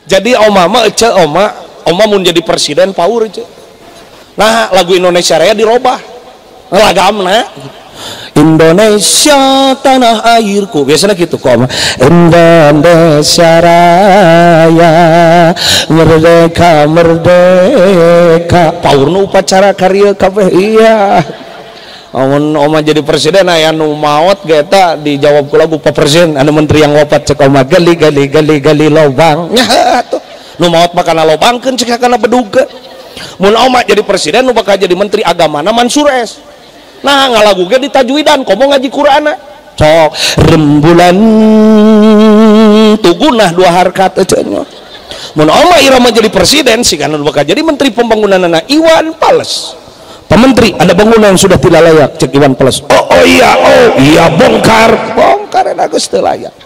Jadi oma mah ece oma, oma mun jadi presiden power ece. Nah, lagu Indonesia Raya dirobah. Lagamna Indonesia tanah airku, biasanya gitu kok oma. Indonesia Raya merdeka merdeka. Power nu upacara karya kabeh iya. Amun oma jadi presiden aya nu maot ge eta dijawab ku lagu Pak Presiden, anu menteri yang wafat cek oma gali gali gali gali lobang. Nya atuh nu maot mah kana lobangkeun cek kana bedugkeun. Mun oma jadi presiden nu bakal jadi menteri agamana Mansur S. Nah ngalagu ge ditajwidan komo ngaji Qur'ana. Sok rembulan tugunah dua harkat ece nya. Mun oma irama jadi presiden sih kana nu bakal jadi menteri pembangunanana Iwan Fals. Pak Menteri, ada bangunan yang sudah tidak layak, cek Iwan Fals. Oh, oh iya, oh iya, bongkar, bongkar, geus teu layak.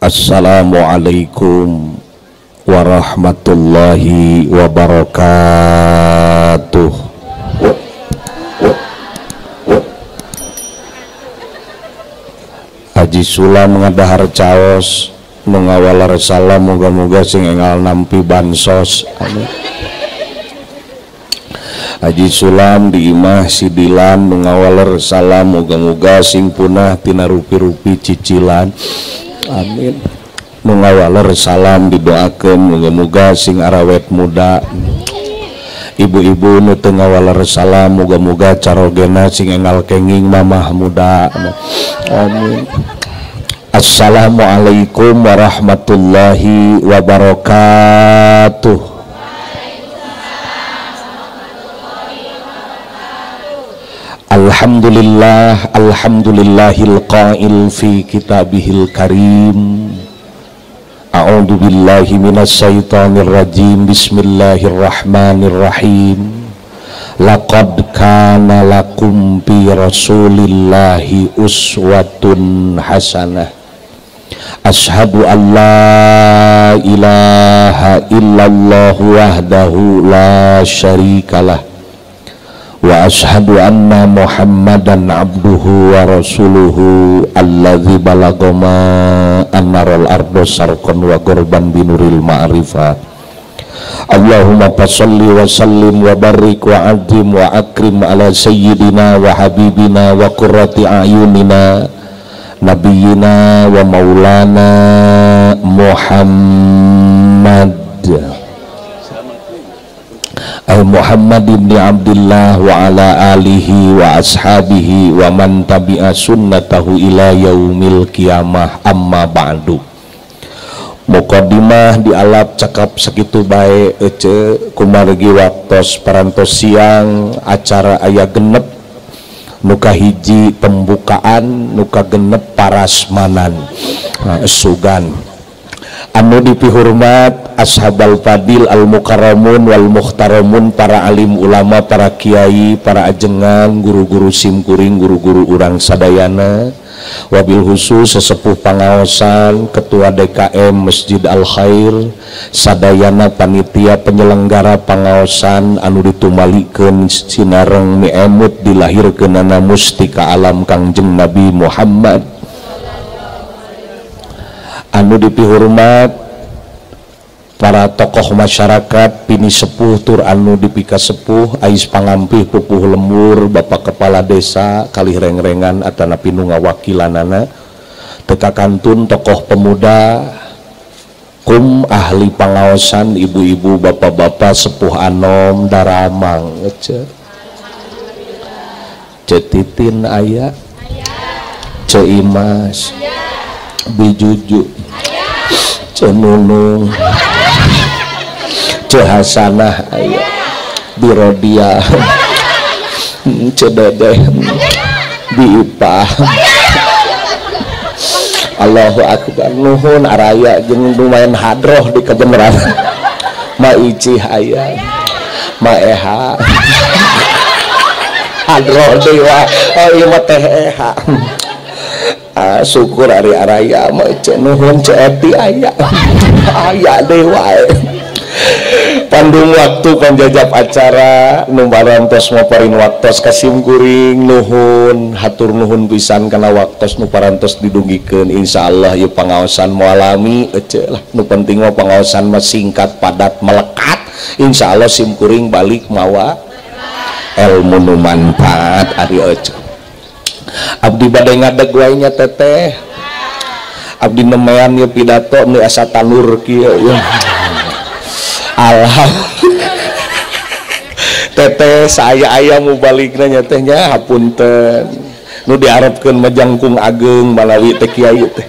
Assalamualaikum warahmatullahi wabarakatuh. Haji Sulam ngadahar caos mengawal salam moga-moga sing engal nampi bansos. Amin. Haji Sulam di imah sidilan mengawal salam moga-moga sing punah tina rupi-rupi cicilan. Amin. Mengawal salam didoakeun moga-moga sing arawet muda. Ibu-ibu nu teu ngawaler salam moga-moga carogena sing engal kenging mamah muda. Amin. Assalamualaikum warahmatullahi wabarakatuh. Alhamdulillah, alhamdulillahil qail fi kitabihil karim. A'udzu billahi minasyaitonir rajim. Bismillahirrahmanirrahim. Laqad kana lakum fi rasulillahi uswatun hasanah. Asyhadu an la ilaha illallah wahdahu la syarikalah wa asyhadu anna Muhammadan abduhu wa rasuluhu alladzi balagha ma annaral ardo sarqan wa qurban binuril ma'rifah. Allahumma fasholli wa sallim wa barik wa azim wa akrim ala sayyidina wa habibina wa qurrati a'yunina nabiyina wa maulana Muhammad Muhammad ibn Abdullah wa ala alihi wa ashabihi wa man tabi'a sunnatahu ila yaumil qiyamah. Amma ba'du. Muqaddimah dialap cakap sakitu bae ece kumargi waktos parantos siang acara aya genep nuka hiji pembukaan nuka genep parasmanan sugan. Anu dipihormat ashabal fadil al mukarramun wal muhtaramun, para alim ulama, para kiai, para ajengan, guru-guru simkuring, guru-guru urang sadayana, wabil khusus sesepuh pangaosan, ketua DKM Masjid Al Khair, sadayana panitia penyelenggara pangaosan anu ditumalikeun sinareng miemut dilahirkeunana mustika alam Kangjeng Nabi Muhammad. Anu dipihormat para tokoh masyarakat pini sepuh tur anu dipika sepuh ais pangampih pupuh lemur bapak kepala desa kalih rengrengan atanapi nu ngawakilanana teka kantun tokoh pemuda kum ahli pangaosan ibu-ibu bapak-bapak sepuh anom daramang ce Cetitin aya Ce Imas Bijuju Cenunung Cehasanah aya Birodia Cededeh Biipah. Allahu akbar. Nuhun araya jeung lumayan hadroh di kebenaran. Ma Icih aya Ma Eha hadroh deui wae. Oh ieu mah teh Eha. Syukur ari araya mah ce nuhun ce eti aya aya deui wae. Pandung waktu panjajab acara nu parantos maparin waktos kasim kuring nuhun hatur nuhun pisan kana waktos nu parantos didugikeun. Insyaallah ieu pangaosan moalami ece lah, nu penting mah pangaosan mah singkat padat melekat. Insyaallah sim kuring balik mawa ilmu nu manfaat ari ece. Abdi bade ngadeg wae nya teteh, abdi nemean ieu pidato nu asa tanur kieu ya. Alhamdulillah teteh saya ayam mau balikna nya teh nya hapunten nu diharapkeun mah jangkung ageng malawi teh kiai teh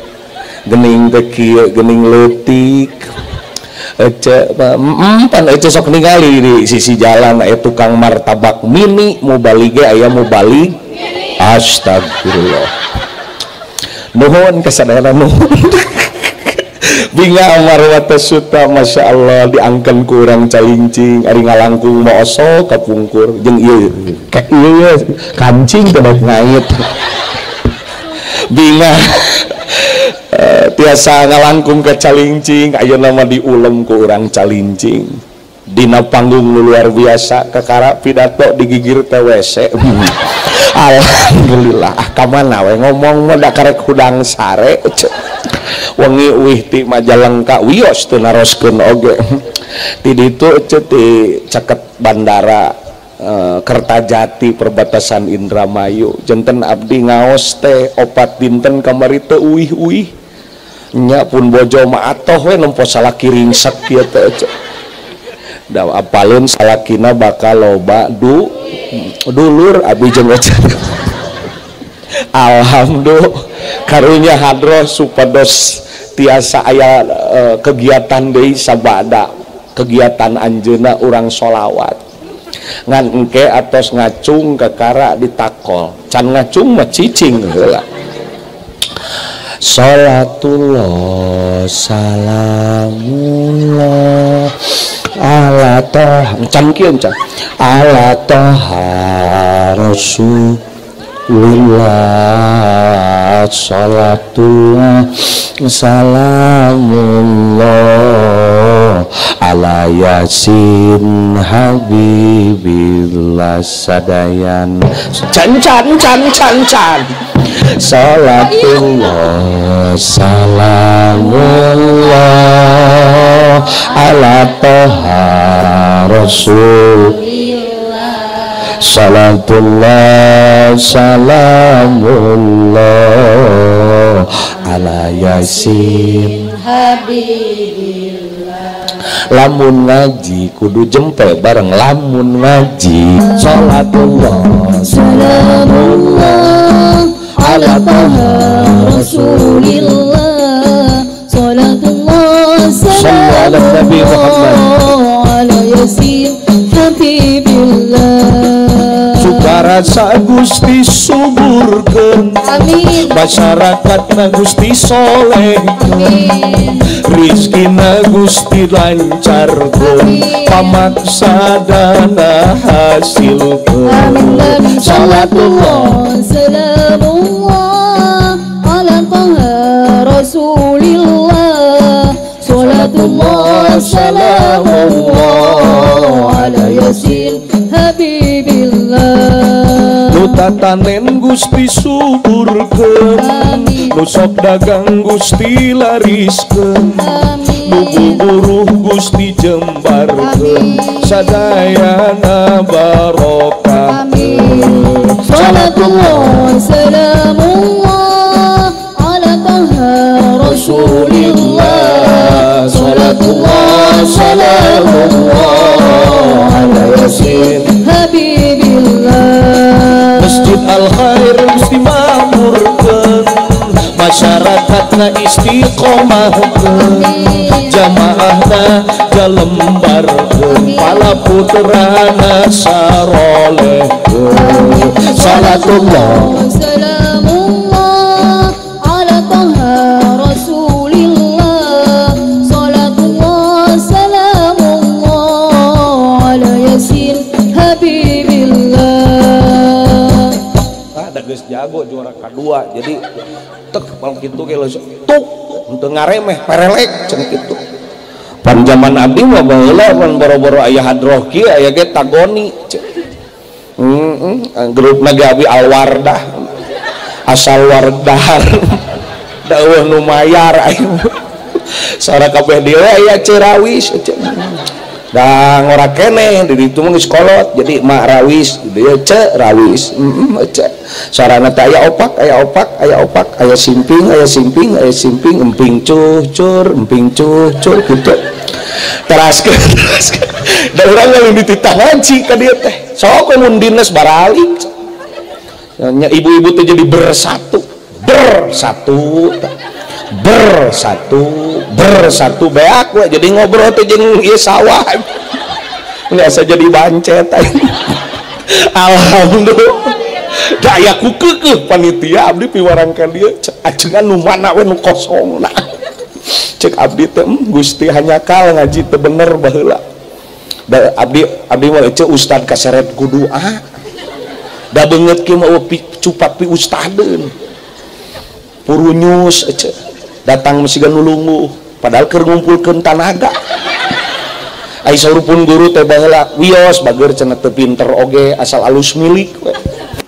geuning teh kieu geuning leutik ece pan ece sok ningali di sisi jalan aya tukang martabak mini mau balik ge aya mau balik. Astagfirullah nuhun kesadaran nuhun. Binga marwata suta masya Allah diangken kurang calincing ari ngalangkung mau osok kapungkur jeung ieu kek ieu kancing teh ngait. Binga tiasa ngalangkung ke calincing ayeuna mah diulem ku urang calincing dina panggung nu luar biasa kakara pidato digigir teh WC. Alhamdulillah ah ka mana we ngomong mah da karek hudang sare wengi uih ti Majalengka wios teu naroskeun oge ti ditu ece ti caket bandara Kertajati perbatasan Indramayu janten abdi ngaos teh opat dinten kamari teu uih-uih nya pun bojo mah atoh we nempo salaki ringsek kieu teh ece da apaleun salakina bakal loba dulur abdi jeung ece. Alhamdulillah karunya hadroh supados tiasa aya kegiatan deui sabada kegiatan anjeunna urang sholawat ngan engke atos ngacung kakara ditakol can ngacung mah cicing heula. Salatullah salamullah ala toha can kieu can ala toha rasul lillah salatullah salamullah ala yasin habibillah sadayan can can can can can salatullah salamullah ala toha rasul salatullah salamullah ala yasin habibillah. Lamun ngaji kudu jempe bareng lamun ngaji salatullah salamullah ala toha rasulillah salatullah salamullah ala yasin habibillah. Sukarasa Gusti suburkeun, amin. Masyarakatna Gusti soleh, amin. Rizkina Gusti lancarkeun, pamaksadana hasilkeun. Amin. Salatullah salamullah ala toha rasulillah salatullah salamullah ala yasin habibillah. Nu tatanen Gusti suburkeun, nu sok dagang Gusti lariskeun, nu buburuh Gusti jembarkeun, sadayana barokah. Amin. Salatullah salamullah ala toha rasulillah salatullah salamullah ala yasin habibillah. Masjid Al Khair Gusti makmurkeun, masyarakatna istiqomahkeun, jamaahna jalembarkeun, pala putrana sarolehkeun. Salatullah salamullah ala toha rasulillah salatullah salamullah ala yasin habibillah. Ah, da geus jago juara kadua jadi tek kalau kitu ge langsung tuk henteu ngaremeh perelek cenah kitu. Pan zaman abdi mah baheula pan boro-boro aya hadroh kieu aya ge tagoni. Grupna ge abdi Alwardah. Asal wardahar. Da eueuh nu mayar aing. Sora kabeh dieu aya Cirawis. Da ngora keneh di ditu mah geus kolot jadi mak rawis dieu ce rawis. Ce. Sarana teh aya opak, aya opak, aya opak, aya simping, aya simping, aya simping, emping cucur, emping cucur gitu. Teraskeun, teraskeun. Da urang lain dititah ngaji ka dieu teh. Sok mun dinas baralik. Nya ibu-ibu teh jadi bersatu, bersatu, bersatu, bersatu beak we jadi ngobrol teh jeung ieu sawah. Biasa jadi bancet. Alhamdulillah. Da aya ku keukeuh panitia abdi piwarang ka dieu ajengan nu mana we nu kosongna. Cek abdi teh Gusti hanyakal ngaji teu bener baheula. Da abdi abdi mah ece ustad kaseret ku doa. Da beungeut kieu mah cupat pi ustadeun. Purunyus ece datang mesiga nulunguh padahal keur ngumpulkeun tanaga. Ai saurupun guru teh baheula wios bager cenah teu pinter oge asal alus milik we.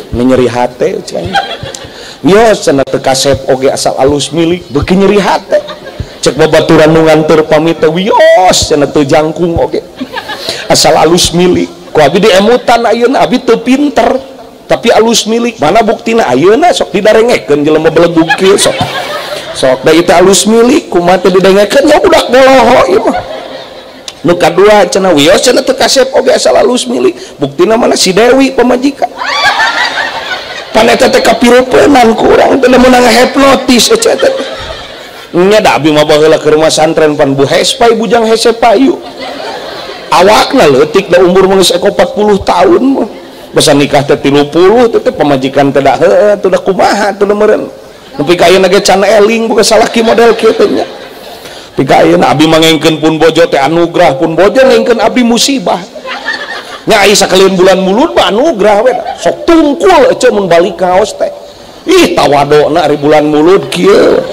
Nyeri hate cenah. Wios cenah teu kasep oge asal alus milik beuki nyeri hate. Cek babaturan nu nganteur pamit teh wios cenah teu jangkung oge asal alus milik. Ku abdi diemutan ayeuna abdi teu pinter tapi alus milik. Mana buktina ayeuna sok didarengekeun jelema belegug kieu sok. Sok da ieu teh alus milik kumaha teh didengekeun nya budak boloho ieu mah. Nu kadua cenah wios cenah teu kasep oge asal alus milik. Buktina mana si Dewi pamajikan. Pan eta teh kapireupeunnan ku urang teh meunang hipnotis ece teh. Nya da abdi mah baheula ke rumah santren pan Bu Hespai bujang hese payu. Awakna leutik da umur mah geus eko 40 tahun mah. Basa nikah teh 30 teh pamajikan teh da heueuh teh da kumaha teh meureun. Nepi ka ayeuna ge can eling bukan salaki model kieu teh nya. Nepi ka ayeuna abdi mah ngengkeun pun bojo teh anugrah pun bojo ngengkeun abdi musibah. Nya ai sakalian bulan mulud mah anugrah we sok tungkul ece mun balik kaos teh. Ih tawadona ari bulan mulud kieu.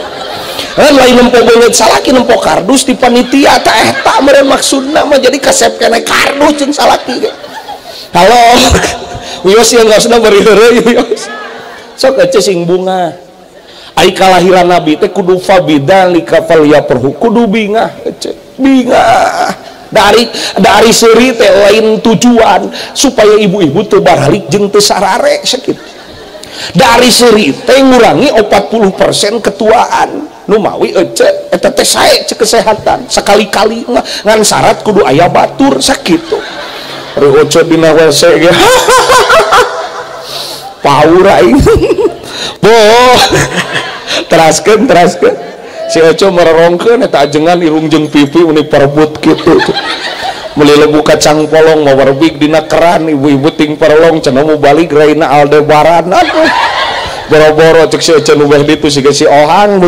Lain nempo beungeut salaki nempo kardus di panitia teh eta meureun maksudna mah jadi kasep keneh kardus jeung salaki ge. Halo. Wios yang gaosna bari heureuy wios. Sok ece sing bunga. Ai kalahiran Nabi teh kudu fabidalika falyaperhu kudu bingah ece. Bingah. Dari seuri teh lain tujuan supaya ibu-ibu teu baralik jeung teu sarare sakitu. Dari seuri teh ngurangi 40% ketuaan. Nu mawi ece eta teh sae cek kesehatan sekali-kali mah ngan syarat kudu aya batur sakitu. Ari oce dina WC ge. Paur aing. Boh. Teraskeun teraskeun. Si Oco merorongkeun eta ajengan irung jeung pipi meni perebut kitu. Meuli lebu kacang polong mawerbik dina keran ibu-ibu ting perlong cenah mau balik raina Aldebaran aduh. Boro-boro cek si Oco nu beh ditu siga si Ohang.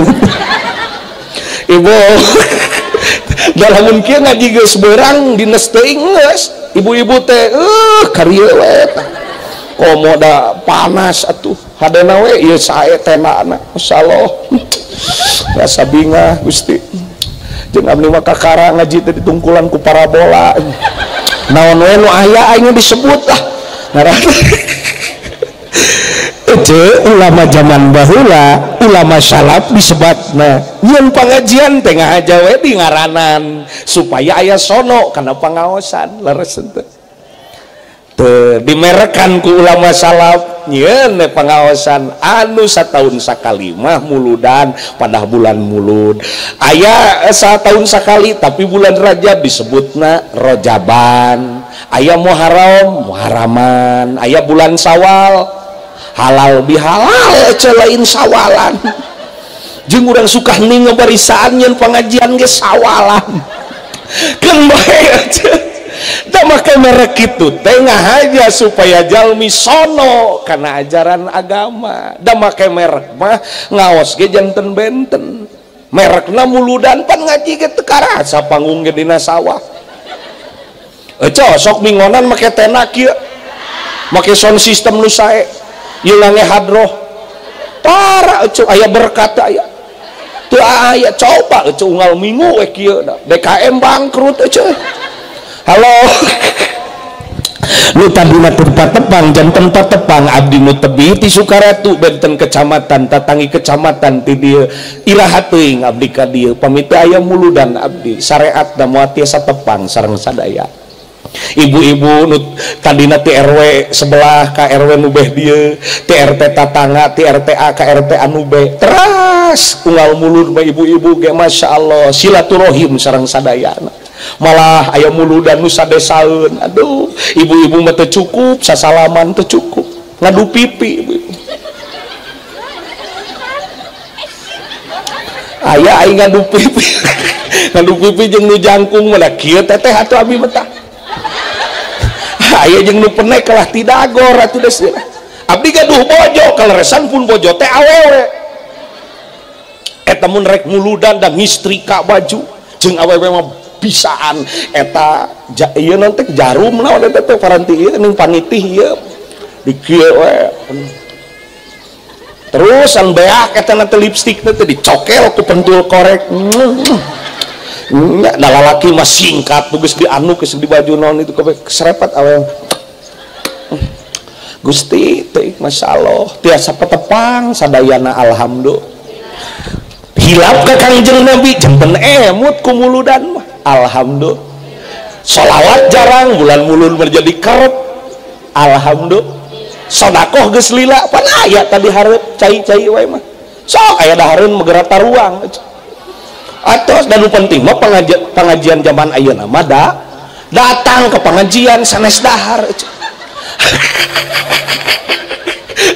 Ibu da lamun kieu ngaji geus beurang dines teuing geus. Ibu-ibu teh karieu we tah. Komo da panas atuh. Hadena we ieu sae tenana. Masyaallah. Rasa bingah Gusti. Jeung abdi mah kakara ngaji teh ditungkulan ku parabola. Naon we nu aya aing disebut lah. Ngaran. Ece ulama zaman baheula, ulama salaf disebatna. Nyeun pangajian teh ngahaja we di ngaranan supaya aya sono kana pangaosan leres henteu. Teu dimerekan ku ulama salaf nyeun pangaosan anu sataun sakali mah muludan pada bulan mulud. Aya sataun sakali tapi bulan Rajab disebutna Rojaban. Aya Muharram, Muharraman. Aya bulan Sawal halal bihalal ece lain sawalan. Jeung urang suka hening ngabarisaan nyeun pangajian ge sawalan. Keun bae ece. Da make merek kitu teh ngahaja supaya jalmi sono kana ajaran agama. Da make merek mah ngaos ge janten benten. Merekna muludan pan ngaji ge teu karasa panggung ge dina sawah. Ece sok mingonan make tena kieu. Make sound system nu sae. Ieu lange hadroh. Tara ece aya berkat aya. Teu aya coba ece unggal minggu we kieu DKM bangkrut ece. Halo. Nu tadina tempat tepang janten patepang abdi nu tebi ti Sukaratu benten kecamatan tatangi kecamatan ti dieu iraha teuing abdi ka dieu pamit aya muludan abdi syariat da moal tiasa tepang sareng sadaya. Ibu-ibu nu tadina ti RW sebelah ka RW nu beh dieu ti RT tatangga ti RT A ka RT anu B teras unggal mulud mah ibu-ibu ge masyaallah silaturahim sareng sadayana. Malah aya muludan nu sadesaeun aduh ibu-ibu mah teu cukup sasalaman teu cukup ngadu pipi ibu-ibu. Aya aing ngadu pipi ngadu pipi jeung nu jangkung mah da kieu teteh atuh abi mah tah. Aya jeung nu penek kalah tidagor atuh geus abdi gaduh bojo kaleresan pun bojo teh awewe eta mun rek muludan da ngistrika baju jeung awewe mah bisaan eta ieu naon teh jarum naon eta teh paranti ieu ning panitih ieu di kieu we terus an beak eta na teh lipstik teh dicokel ku pentul korek nya da lalaki mah singkat geus dianu geus di baju naon itu keserepat awewe Gusti teh masyaallah tiasa petepang sadayana alhamdulillah hilap ka Kangjeng Nabi jempen emut ku muludan mah alhamdulillah sholawat jarang bulan mulud menjadi kerep alhamdulillah sodakoh geus lila pan aya tadi hareup cai-cai wae mah sok aya dahareun megera taruang atos dan nu penting mah pengajian zaman ayeuna mah datang ke pengajian sanes dahar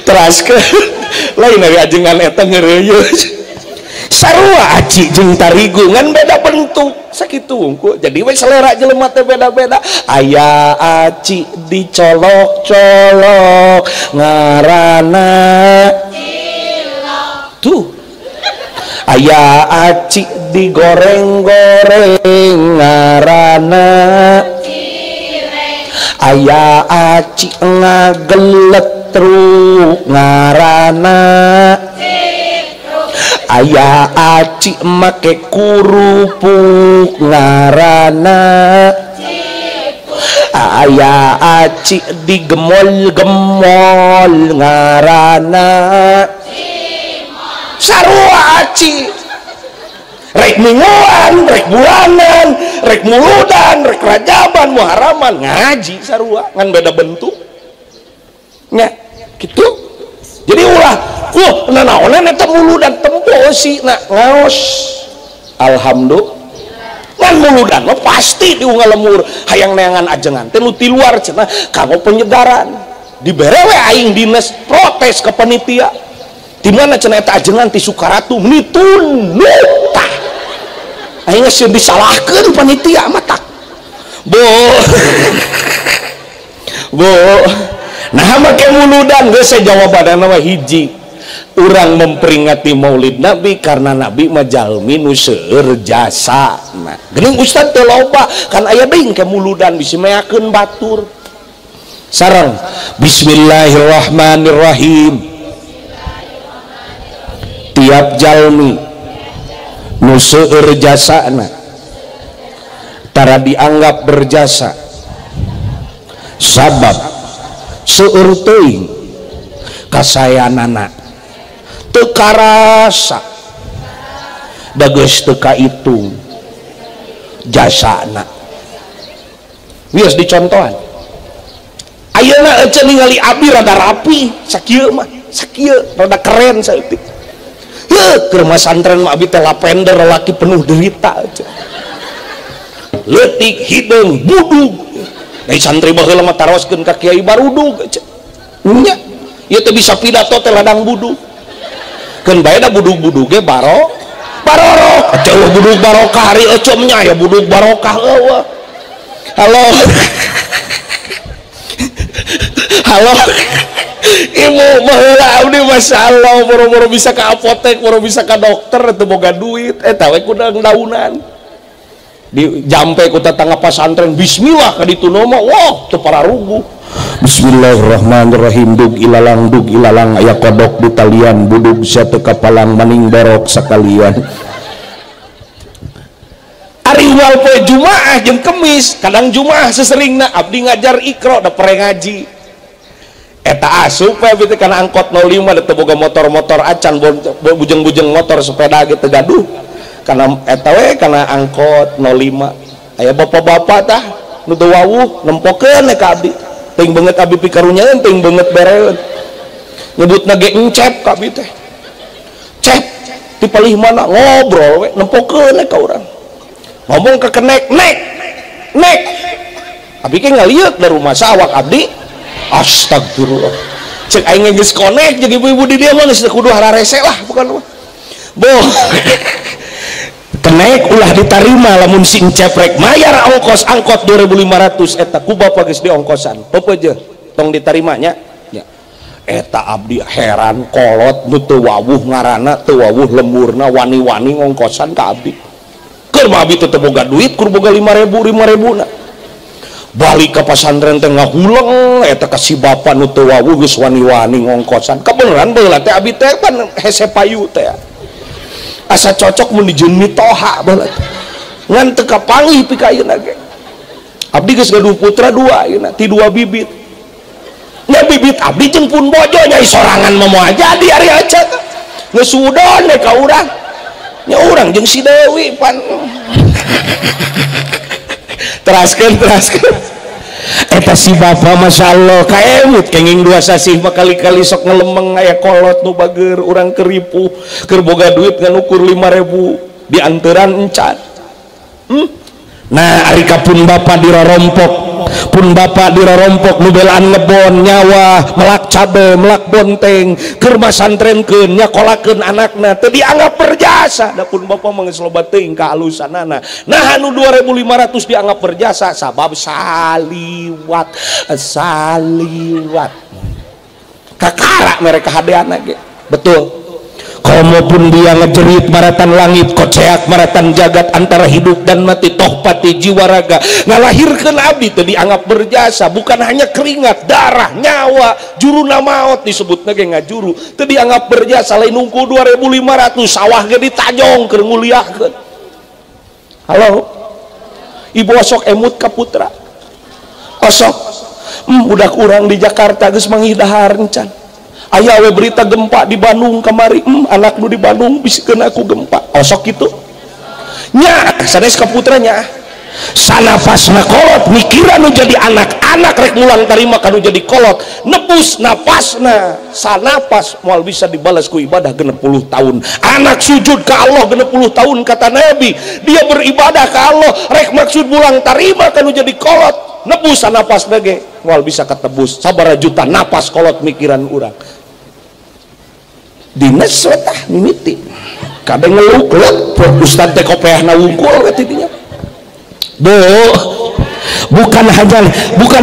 teraskeun lain ari ajengan eta ngeureuyeuh sarua aci jeung tarigu ngan beda bentuk sakitu wungku jadi we selera jelema teh beda-beda aya aci dicolok-colok ngaranna cilok tuh aya aci digoreng-goreng ngaranna cireng aya aci ngageletruk ngaranna aya aci make kurupuk ngarana aya aci digemol-gemol ngarana sarua aci rek mingguan rek bulanan rek muludan rek rajaban muharaman ngaji sarua ngan beda bentuk nya gitu jadi ulah wah nanaonan eta muludan tempo sih na ngaos alhamdulillah ngan muludan mah pasti diunggal lemur hayang neangan ajengan teh nu ti luar cenah kanggo penyegaran dibere we aing dinas protes ke panitia di mana cenah eta ajengan ti Sukaratu mitunu tah aing geus disalahkeun panitia mah tak bo bo nah make muludan geus jawabanna mah hiji urang memperingati Maulid Nabi karena Nabi mah jalmi nu seueur jasa. Nah, geuning ustad teh loba kan aya deui ke muludan bisi meakeun batur. Sareng bismillahirrahmanirrahim. Tiap jalmi nu seueur jasana tara dianggap berjasa sabab seueur teuing kasayanana teu karasa da geus teu kaitung jasana. Wios dicontohan ayeuna ece ningali abi rada rapi sakieu mah sakieu rada keren saeutik heuh keur masantren mah abi teh lavender lelaki penuh derita ece leutik hideung budug dari santri baheula mah taroskeun ka kiai barudug ece nya ieu teh bisa pidato teh ladang budug keun bae da budug-budug ge barorok jauh budug barokah ari ece nya ya budug barokah eueuh halo halo ibu baheula abdi masyaallah boro-boro bisa ka apotek boro bisa ka dokter teu boga duit eta we kudang daunan di jampe ku tetangga pasantren bismillah ka ditu mah wah teu pararuguh Bismillahirrahmanirrahim. Dug ilalang aya kodok di talian budug sia teu kapalang maning borok sakalian. Ari wal poe Jumaah jeung Kemis, kadang Jumaah seseringna abdi ngajar Iqra da pere ngaji. Eta asup we abdi teh kana angkot 05 da teu boga motor-motor acan bujeng-bujeng motor sepeda ge teu gaduh. Kana eta we kana angkot 05. Aya bapak-bapak tah nu teu wawuh nempokeun we ka abdi. Teuing beungeut abdi pikarunyaeun, teuing beungeut bereun. Nyebutna ge encep ka abdi teh. Cep ti palih mana ngobrol we nempokeun we ka urang. Ngomong ke kenek, nek, nek. Abdi ke ngalieuk dari rumah sawak abdi. Astagfirullah. Cek aing geus konek jeung ibu-ibu di dieu mah geus kudu hararese lah bukan mah. Boh. Kenek ulah ditarima lamun si encep rek mayar ongkos angkot 2500 eta ku bapa geus diongkosan. Pepeje tong ditarima nya. Ya. Eta abdi heran kolot nu teu wawuh ngaranna, teu wawuh lemburna wani-wani ngongkosan ka abdi. Keur mah abdi teu boga duit, kur boga 5000 5000 na. Balik ka pasantren teh ngahuleng eta ka si bapa nu teu wawuh geus wani-wani ngongkosan. Kabeneran baheula teh abdi teh pan hese payu teh. Asa cocok mun dijieun mitoha baheula teh. Ngan teu kapanggih pika ayeuna ge. Abdi geus gaduh putra dua ayeuna, ti dua bibit. Nya bibit abdi jeung pun bojo nya sorangan mah moal jadi ari aca. Geus udon we ka urang. Nya urang jeung si Dewi pan. Teraskeun. Eta si bapa masyaallah kaemut kenging dua sasih mah kali-kali sok ngelemeng aya kolot nu bager urang keripuh keur boga duit ngan ukur 5000 dianteran encan. Nah ari ka pun bapa dirorompok, pun bapa dirorompok nu belaan ngebon nyawa melak cabe melak bonteng keur masantrenkeun nyakolakeun anakna teu dianggap berjasa. Da pun bapa mah geus loba teuing kaalusanana. Nah anu 2500 dianggap berjasa sabab saliwat saliwat kakara mereka hadeana ge. Betul. Komo pun dia ngejerit maratan langit, koceak maratan jagat antara hidup dan mati, toh pati jiwa raga ngalahirkeun abdi teu dianggap berjasa. Bukan hanya keringat, darah, nyawa, juruna maot disebutna ge ngajuru teu dianggap berjasa. Lain nungku 2500 sawah ge ditajong keur nguliahkeun. Halo ibu osok emut ka putra osok budak urang di Jakarta geus manggih dahar encan. Aya we berita gempa di Bandung kamari, anak nu di Bandung bisikeun aku gempa. Osok kitu. Nya, sanes ka putranya. Sanapasna kolot mikiran nu jadi anak, anak rek mulang tarima kanu jadi kolot, nebus napasna, sanapas moal bisa dibalas ku ibadah 60 tahun. Anak sujud ka Allah 60 tahun kata Nabi, dia beribadah ka Allah rek maksud mulang tarima kanu jadi kolot, nebus sanapasna ge moal bisa ketebus. Sabaraha juta napas kolot mikiran urang. Dinas we tah mimiti kadang ngeluk-luk ustad teh kopeahna wungkul we tidinya. Bu, bukan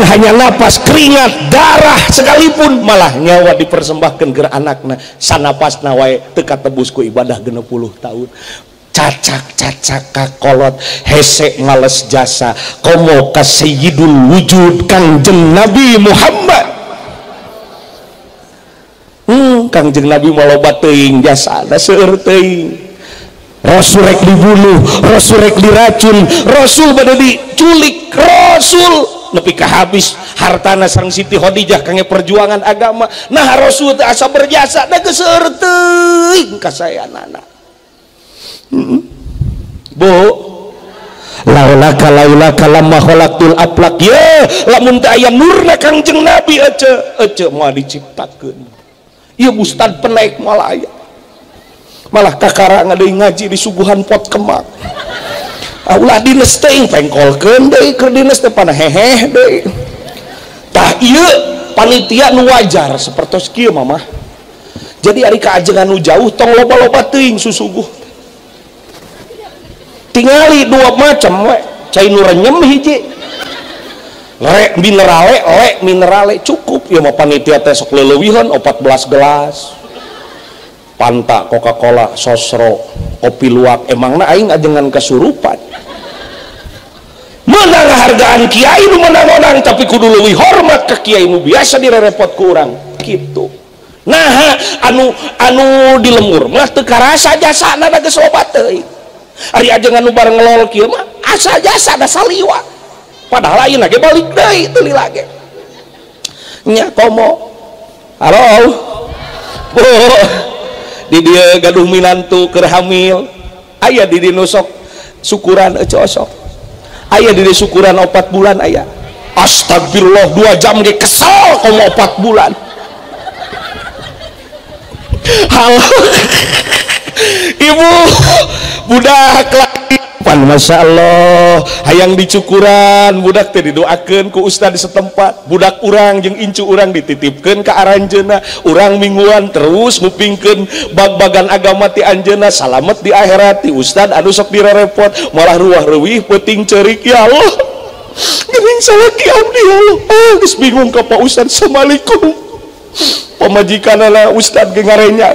hanya napas, keringat, darah sekalipun malah nyawa dipersembahkan ke anakna. Sanapasna wae teu katebus ku ibadah 60 tahun. Cacak-cacak kakolot hese ngales jasa komo ka sayyidul wujud Kangjeng Nabi Muhammad. Kangjeng Nabi maloba teuing jasana seueur teuing. Rasul rek dibunuh, Rasul rek diracun, Rasul bade diculik, Rasul nepi ka habis hartana sareng Siti Khadijah kangge perjuangan agama. Nah Rasul teh asa berjasa da geus seueur teuing kasayanana. Bu, laulaka laulaka lamma khalaqtul aflaq. Ye, lamun teu aya nurna Kangjeng Nabi ece, ece moal diciptakeun. Ieu ustad penaik moal aya. Malah kakara ngadeui ngaji di suguhan pot kemak. Ulah dinas teuing pengkolkeun deui keur dinas teh pana heheh deui. Tah ieu panitia nu wajar sapertos kieu mamah. Jadi ari kaajengan nu jauh tong loba-loba teuing susuguh. Tingali dua macam we, cai nu renyem hiji. Rek minerale, lek minerale cukup. Ieu mah panitia teh sok leulewihan 14 gelas. Fanta, Coca-Cola, Sosro, kopi luwak, emangna aing ajengan kesurupan. Menang hargaan kiai nu menang-menang tapi kudu leuwih hormat ka kiai nu biasa direrepot ku urang kitu. Nah anu di lemur mah teu karasa jasana da geus loba teuing. Ari ajengan nu bareng ngelol kieu mah asa jasa da saliwat. Padahal ayeuna ge balik deui teu lila ge. Nya komo. Halo. Bu. Di dieu gaduh minantu keur hamil. Aya di dieu nu sok syukuran ece osok. Aya di dieu syukuran 4 bulan aya. Astagfirullah 2 jam ge kesel komo 4 bulan. Halo. Ibu budak pan Masya Allah hayang dicukuran budak teh didoakeun ku ustad di setempat budak urang jeung incu urang dititipkeun ka aranjeuna urang mingguan terus ngupingkeun bag-bagan agama ti anjeunna salamet di akhirat ti ustad anu sok direrepot malah ruah reuwih peuting ceurik ya Allah geuning salaki abdi ya Allah geus bingung ka Pak Ustad assalamualaikum pamajikanana ustad ge ngarenya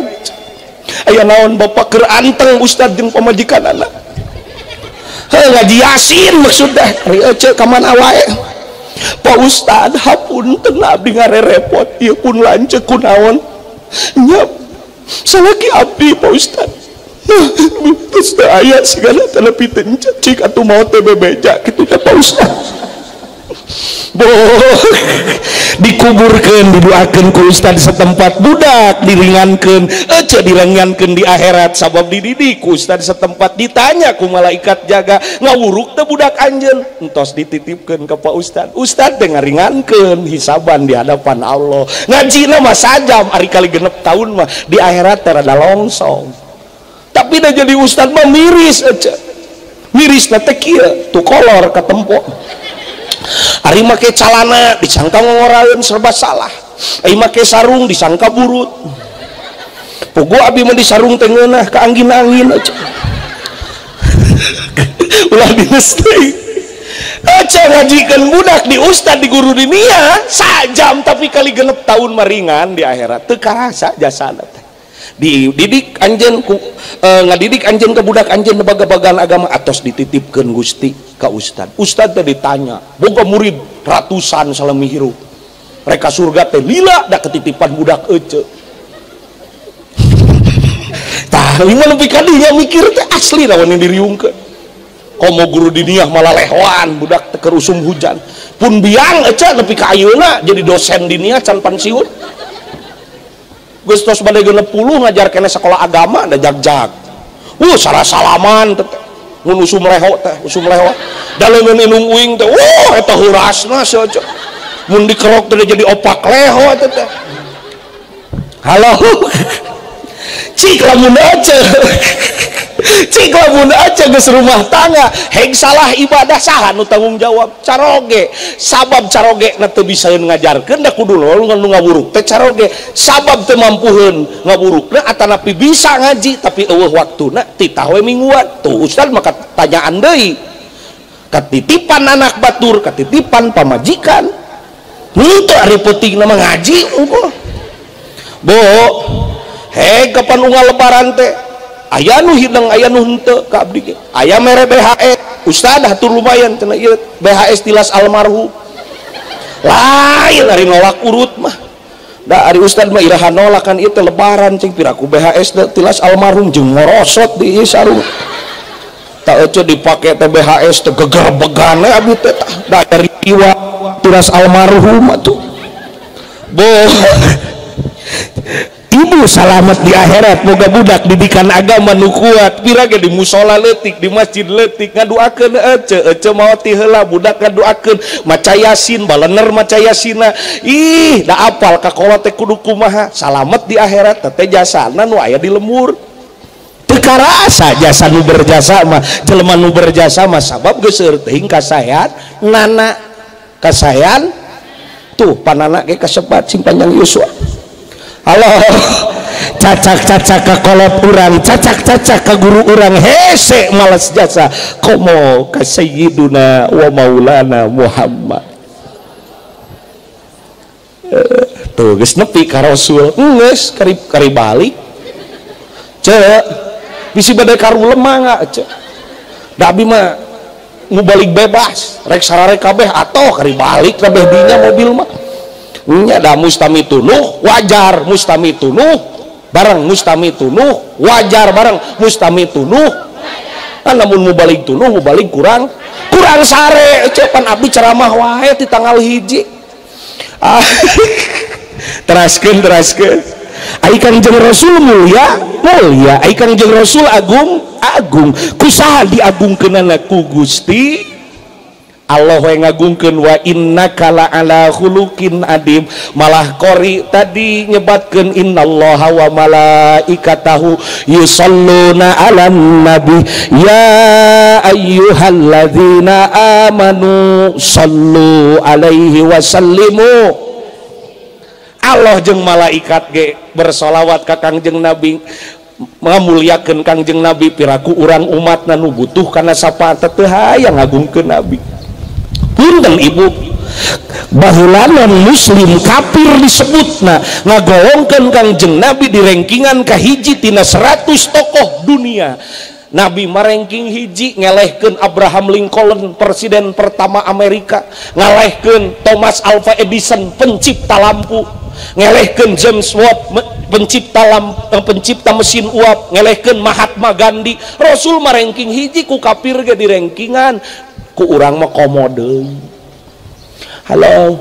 aya naon bapak keur anteng ustad jeung pamajikanana heuh ngaji yasin maksudna ari ece ka mana wae Pak Ustad hapunten abdi ngarerepot ieu pun lanceuk kunaon nya salaki abdi Pak Ustad terus teu aya sigana teh nepi teu cik atuh maot teh bebeja kitu teh Pak Ustad. Boh, dikuburkan, didoakan ku ustad setempat budak diringankan, ece diringankan di akhirat sabab dididik ku ustad setempat ditanya ku malaikat jaga ngawuruk teh budak anjeun entos dititipkeun ka Pak Ustad. Ustad teh ngaringankeun hisaban di hadapan Allah. Ngajina mah sajam ari kali 6 tahun mah di akhirat teh rada longsong. Tapi dah jadi ustad mah miris ece. Miris na teh kieu tu kolor katempo. Ari make calana disangka ngoraeun serba salah. Ari make sarung disangka burut. Puguh abi mah di sarung teh ngeunah ka angin-angin aja. Ulah dinas deui. Aja ngajikeun budak di ustad di guru dunia sajam tapi kali 6 tahun mah ringan di akhirat teu karasa jasana teh. Dididik anjeun ku ngadidik anjeun ke budak anjeun baga-bagan agama atos dititipkeun Gusti ka ustad. Ustad teh ditanya, boga murid ratusan salami hirup. Mereka surga teh lila da ketitipan budak ece. Tah lima nepi ka dinya mikir teh asli lawan yang diriungkeun. Komo guru diniyah malah lehoan budak teh keur usum hujan. Pun biang ece nepi ka ayeuna jadi dosen diniyah can pensiun. Geus tos bade 60 ngajar kene sekolah agama da jag-jag. Salah-salaman teh. Mun usum leho teh, usum leho. Da leungeun indung uing teh, eta hurasna sia. Mun dikerok teh jadi opak leho eta teh. Halo. Cik lamun aja. Cik lamun aja geus rumah tangga, heg salah ibadah saha nu tanggung jawab caroge. Sabab caroge na teu bisaeun ngajarkeun da kudu nu ngawuruk teh caroge. Sabab teu mampuheun ngawurukna atanapi bisa ngaji tapi eueuh waktuna titah we mingguan. Tuh ustad maka tanyaan deui. Katitipan anak batur, katitipan pamajikan. Henteu ari peutingna mah ngaji unggul. Bo, heg kapan unggal lebaran teh? Aya nu hideng aya nu henteu ka abdi ge. Aya mere BHS, ustad hatur lumayan cenah ieu BHS tilas almarhum. Lain ari nolak urut mah. Da ari ustad mah iraha nolak kan ieu teh lebaran cing piraku BHS tilas almarhum jeung ngorosot di ieu sarung. Tak ece dipake teh BHS teh gegerbegan we abdi teh tah. Da ari iwa tilas almarhum atuh. Bo Ibu salamet di akhirat moga budak didikan agama nu kuat pira ge di musola leutik di masjid leutik ngaduakeun ece ece maot ti heula budak ngaduakeun maca yasin balener maca yasina ih da apal ka kolot teh kudu kumaha salamet di akhirat teh jasana nu aya di lembur teu karasa jasa nu berjasa mah jelema nu berjasa mah sabab geus seueur teuing kasaean nana kasaean tuh panana ge kasebat sing panjang yuswa. Halo, cacak-cacak ka kolot urang, cacak-cacak ka guru urang, hese malas jasa. Komo ka sayyiduna wa maulana Muhammad. Tuh geus nepi ka Rasul, geus kari balik. Cek, bisi bade karulem mangga cek. Da abi mah Mubalig bebas rek sarare kabeh atoh kari balik kabeh dinya mobil mah nya da mustami tunuh wajar mustami tunuh bareng mustami tunuh wajar bareng mustami tunuh kan lamun mubalig tunuh mubalig kurang kurang sare cepan abdi ceramah wae ti tanggal 1 teraskeun teraskeun ai Kangjeng Rasul mulia mulia ai Kangjeng Rasul agung agung kusaha diagungkeunana ku Gusti Allah we ngagungkeun wa innaka la ala khuluqin adim malah qori tadi nyebatkeun innallaha wa malaikatahu yusalluna 'alan nabi ya ayyuhalladzina amanu sallu alaihi wa sallimu. Allah jeung malaikat ge bersolawat ka Kangjeng Nabi ngamuliakeun Kangjeng Nabi piraku urang umatna nu butuh kana syafaat teu hayang ngagungkeun Nabi. Punten ibu baheula non muslim kafir disebutna ngagolongkeun Kangjeng Nabi di rankingan kahiji tina 100 tokoh dunia. Nabi marengking hiji ngelehkeun Abraham Lincoln presiden pertama Amerika, ngalehkeun Thomas Alva Edison pencipta lampu, ngelehkeun James Watt pencipta lampu, pencipta mesin uap, ngelehkeun Mahatma Gandhi. Rasul marengking hiji ku kafir ge di rankingan ku urang mah komo deui. Halo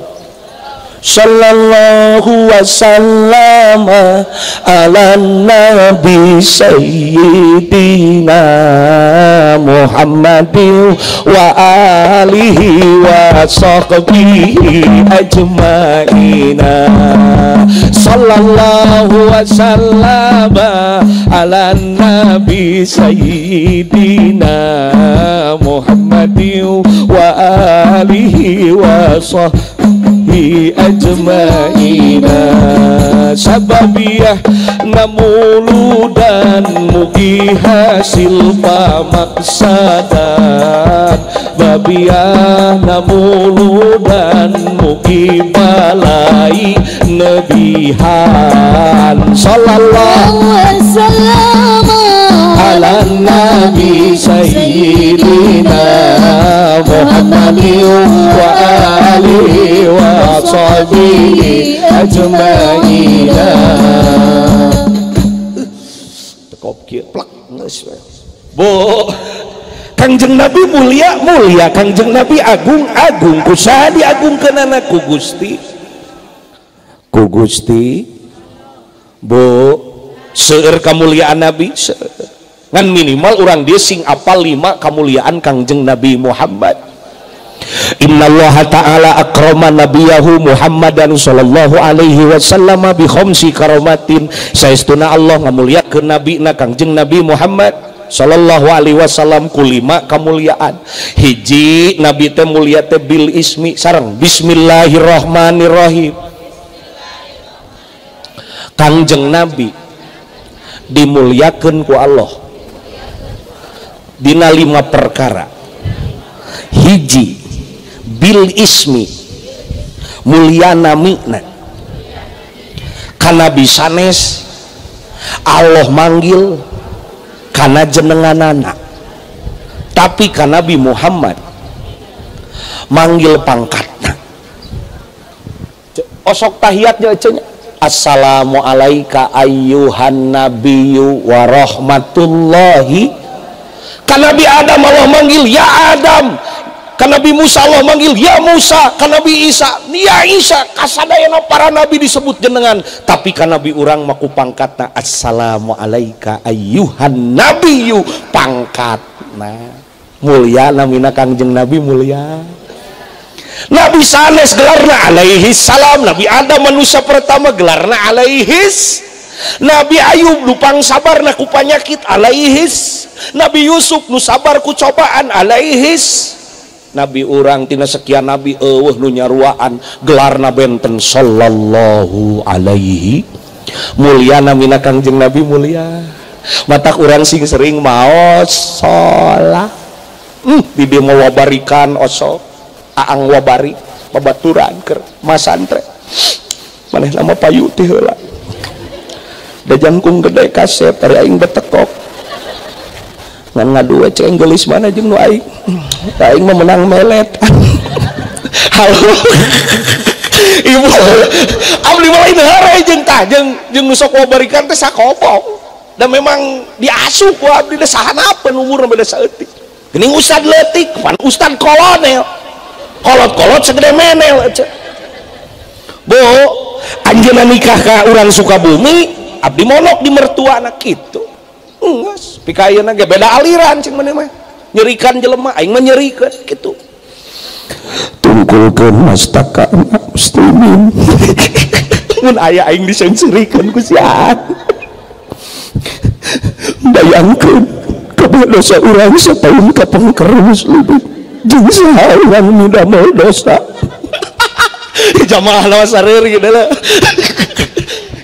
sallallahu wasallama ala nabi sayyidina Muhammadin wa alihi wa sahbihi ajmaina. Sallallahu wasallama ala nabi sayyidina Muhammadin wa alihi wa sahbihi ajmaina. Sababiyah namuludan mugi hasil pamaksadan, babiyah namuludan mugi balai nebihan. Sallallahu wasallam ala nabi sayyidina Muhammadin wa alihi wa sahbihi ajmaina. Tekop kieu plak geus we. Bu, Kangjeng Nabi mulia mulia, Kangjeng Nabi agung agung, kusaha diagungkeunana ku Gusti. Ku Gusti. Bu, seueur kamuliaan Nabi seueur. Ngan minimal urang dia sing apal 5 kamuliaan Kangjeng Nabi Muhammad. Innallaha ta'ala akrama nabiyahu Muhammadan sallallahu alaihi wasallam bi khamsi karamatin. Saestuna Allah ngamuliakeun nabina Kangjeng Nabi Muhammad sallallahu alaihi wasallam ku 5 kamuliaan. Hiji, nabi teh mulia teh bil ismi sareng bismillahirrahmanirrahim. Kangjeng Nabi dimuliakeun ku Allah dina 5 perkara. Hiji, bil ismi, mulia namina. Kana bisanes Allah manggil kana jenenganana, tapi ka Nabi Muhammad manggil pangkatna. Osok tahiyatnya cenah, assalamu alaika ayyuhan nabiyyu wa rahmatullahi. Ka Nabi Adam Allah manggil ya Adam, ka Nabi Musa Allah manggil ya Musa, ka Nabi Isa ya Isa. Kasadayana para nabi disebut jenengan, tapi ka Nabi urang maku pangkatna assalamu alaika ayyuhan nabiyyu, pangkatna mulia namina Kangjeng Nabi mulia. Nabi sanes gelarna alaihi salam. Nabi Adam manusia pertama gelarna alaihis. Nabi Ayub lupang sabarna ku panyakit alaihis. Nabi Yusuf nu sabar ku cobaan alaihis. Nabi urang tina sekian nabi eueuh nu nyaruaan gelarna benten sallallahu alaihi. Mulia namina Kangjeng Nabi mulia. Matak urang sing sering maos salat. Di dieu mah wabarikan osok aang wabari babaturan keur masantre. Manehna mah payu ti heula. Da jangkung gede kasep ari aing betekok. Ngan ngadu we ceng geulis mana jeung nu aing. Aing mah menang melet. Halo. Ibu, abdi mah lain hare jeung tah jeung jeung nu sok wabarikan teh sakopong. Dan memang diasuh ku abdi teh sahanapeun umurna beda saeutik. Geuning ustad leutik, pan ustad kolonel. Kolot-kolot segede menel ece. Bu, anjeunna nikah ka urang Sukabumi, abdi monok di mertuana kitu. Geus, pika ayeuna ge beda aliran cing maneh mah. Nyerikan jelema, aing mah nyerikeun kitu. Tungkulkeun mastaka muslimin. Mun aya aing diseungseurikeun ku sian. Bayangkeun kabeh dosa urang sataun kapengker muslimin. Jeung saha urang nu damel dosa. Jamaah lawas sareuri lah.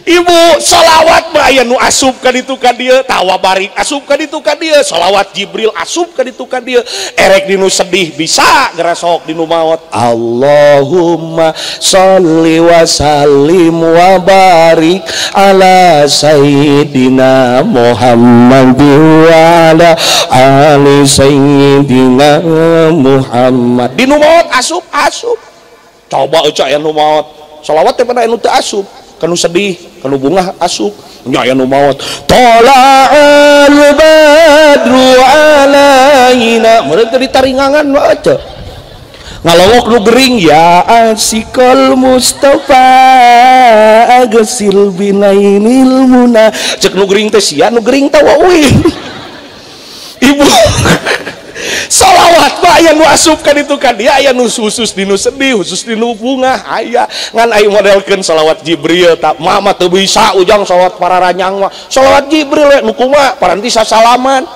Ibu sholawat mah aya nu asup ka ditu ka dieu, tawa barik asup ka ditu ka dieu, sholawat Jibril asup ka ditu ka dieu, erek dinu sedih bisa gerasok dinu maot. Allahumma sholli wa sallim wa barik ala sayyidina Muhammad wa ala ali sayyidina Muhammad. Dinu maot asup asup. Coba euca aya nu maot. Sholawat teh pada anu teu asup. Kanu sedih, kanu bungah asup, nya aya nu maot. Tola'al badru alaina, meureun teu ditaringangan mah ece. Ngalongok nu gering ya asikal Mustafa agsil binainil muna. Cek nu gering teh sia, nu gering teh wauy. Ibu solawat mah aya nu asup ka ditu ka dia, aya nu khusus dinu sedih, khusus dinu bungah, aya ngan aya modelkeun solawat Jibril tak mama teu bisa ujang solawat pararanyang mah. Solawat Jibril we nu kumaha paranti sasalaman.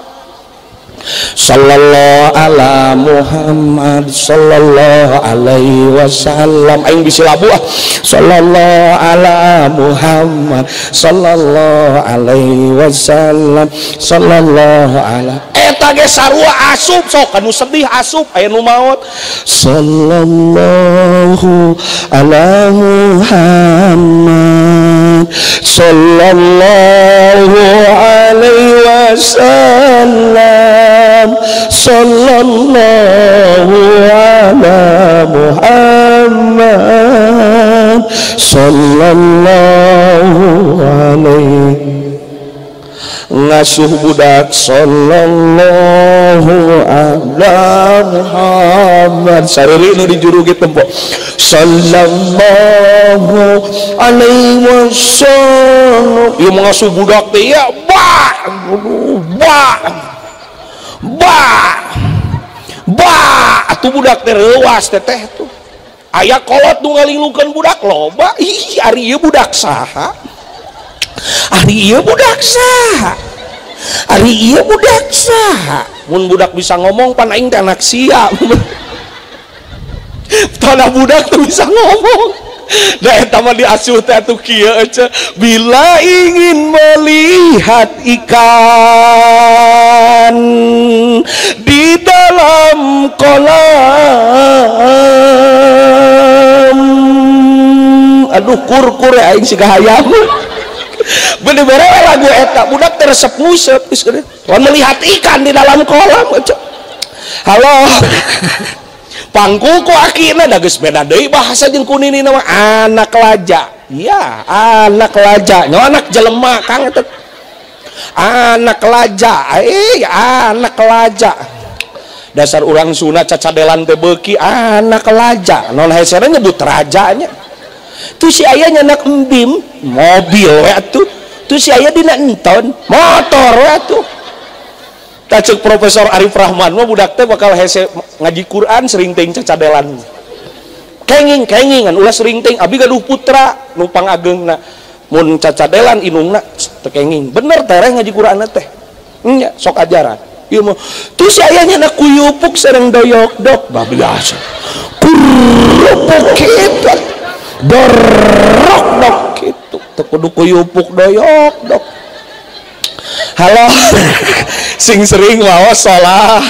Sallallahu ala Muhammad sallallahu alaihi wasallam. Aing bisi labu ah. Sallallahu ala Muhammad sallallahu alaihi wasallam sallallahu ala. Eta ge sarua asup sok anu sedih asup aya nu maot. Sallallahu ala Muhammad sallallahu alaihi wasallam sallallahu ala Muhammad sallallahu alaihi. Ngasuh budak sallallahu ala Muhammad sariri nu dijurugi tempo sallallahu alaihi wasallam. Ieu ngasuh budak teh ya ba ba ba ba atuh budak teh reuas teteh tuh aya kolot nu ngalinglungkeun budak loba. Ih ari ieu budak saha, ari ieu budak saha, ari ieu budak saha. Mun budak bisa ngomong pan aing teh anak sia. Tanah budak tuh bisa ngomong. Da eta mah diasuh teh atuh kieu ece. Bila ingin melihat ikan di dalam kolam. Aduh kur-kur aing siga hayam. Bener-bener lagu eta budak teh resep nguseup geus geuning. Melihat ikan di dalam kolam ece. Halo. Pangku ku akina da geus beda deui bahasa jeung ku nini mah anak laja. Iya, anak laja. Nya anak jelema Kang eta. Anak laja, anak laja. Dasar urang Sunda cacadelan teh beuki anak laja. Non hesena nyebut rajanya. Tuh si aya nyanak embim mobil we atuh. Tuh si aya dina enton motor we atuh. Cek Profesor Arif Rahman mah budak teh bakal hese ngaji Quran sering teuing cacadelan. Kenging kengingan ulah sering teuing abi gaduh putra nu pangageungna mun cacadelan inungna teu kenging. Bener tereh ngaji Quran teh. Nya sok ajaran. Ieu mah tuh si aya nya kuyupuk sareng doyok dok bah biasa. Kurupuk kitu. Dorok dok kitu. Teu kudu kuyupuk doyok dok. Halo. Sing sering maos sholat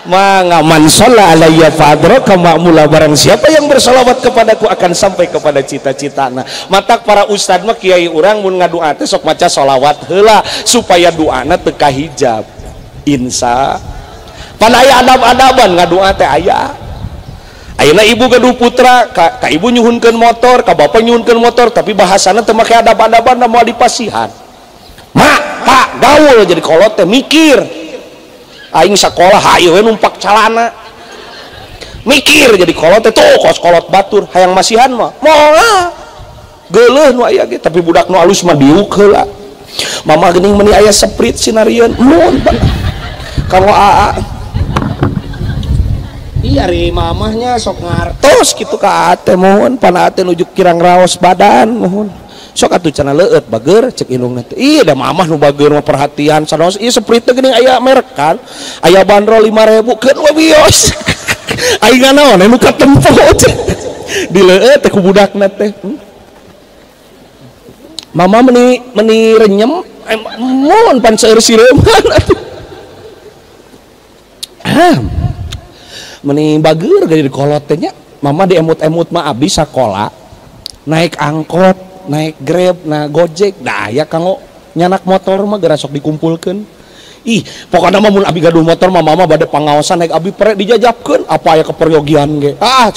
mangaman sholat alaiya fa'adraka ma'mula, barang siapa yang bersolawat kepadaku akan sampai kepada cita-citana. Matak para ustad mah kiai urang mun ngadua teh sok maca sholawat heula supaya doana teu kahijab. Insya pan aya adab-adaban ngadoa teh aya. Ayeuna ibu gaduh putra, ka ibu nyuhunkeun motor, ka bapak nyuhunkeun motor, tapi bahasana teu make adab-adaban da moal dipasihan. Mak, pak, gaul jadi kolot teh mikir. Aing sakolah hayu we numpak calana. Mikir jadi kolot teh tuh kos kolot batur hayang masihan mah. Moal. Geuleuh nu aya ge, tapi budak nu alus mah diuk heula. Mama geuning meuni aya Sprite sinarieun. Mun kalau aa iya ri mamahnya sok ngartos gitu ka ate mohon pan ate nuju kirang raos badan mohon sok atuh cenah leueut bager cek indungna teh ih da mamah nu bager mah perhatian sanaos ieu Sprite teh geuning aya merek kan aya bandrol 5000 keun we bios aing naon nu katempo dileueut teh ku budakna teh mama meni renyem mohon pan seueur sireuman atuh meni bager gak jadi kolot teh nya mama diemut-emut mah abdi sakola naik angkot naik Grab nah Gojek dah aya kanggo nyanak motor mah geura sok dikumpulkeun ih pokokna mah mun abdi gaduh motor mah mama bade pangaosan naik abdi pre dijajabkeun apa aya keperyogian ge ah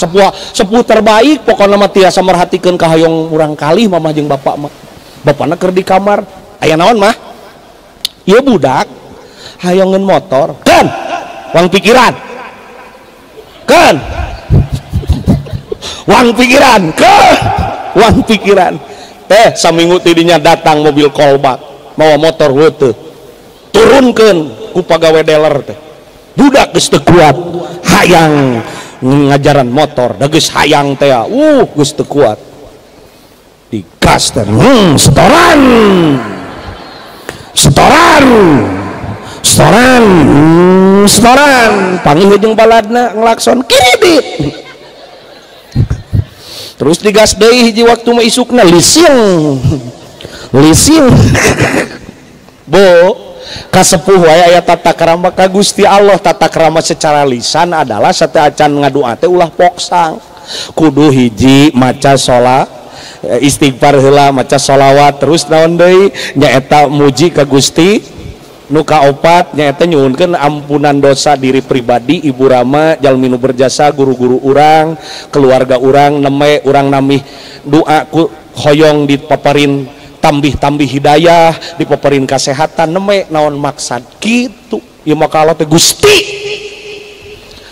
sepuh terbaik pokokna mah tiasa merhatikeun ka hoyong urang kalih mama jeung bapak mah bapakna keur di kamar aya naon mah ieu budak hayongeun motor kan wang pikiran kan wang pikiran ke wang pikiran teh saminggu tidinya datang mobil kolbak mawa motor heuteut turunkeun ku pagawe dealer teh budak geus teu kuat hayang ngajaran motor da geus hayang teh geus teu kuat digas teh setoran setoran setoran setoran panggih jeung baladna nglakson kredit terus digas deui hiji waktu mah isukna leasing leasing bo kasepuh wae aya tata krama ka Gusti Allah. Tata krama secara lisan adalah sateuacan ngadua teh ulah poksang kudu hiji maca sholat istighfar heula maca sholawat terus naon deui nyaeta muji ka Gusti. Nu kaopat nyaeta nyuhunkeun ampunan dosa diri pribadi ibu rama jalmi nu berjasa guru-guru urang keluarga urang neme urang namih doa ku hoyong dipaparin tambih-tambih hidayah dipaparin kasehatan neme naon maksad kitu ieu mah kalau teh Gusti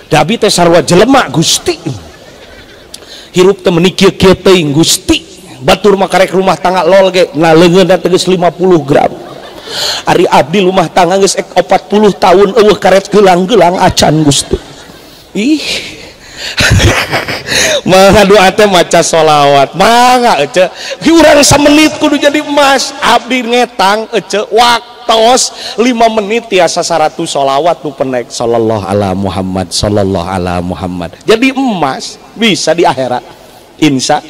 da abi teh sarua jelema Gusti hirup teh meuni kieu-kieu teuing Gusti batur mah karek rumah tangga lol ge na leungeunna teh geus 50 gram. Ari abdi rumah tangga geus 40 tahun eueuh karet gelang-gelang acan Gusti. Ih. Mangga doa teh maca sholawat. Mangga ece. Urang samenit kudu jadi emas. Abdi ngetang ece waktos 5 menit tiasa 100 sholawat nu penek sallallahu ala Muhammad sallallahu ala Muhammad. Jadi emas bisa di akhirat. Insya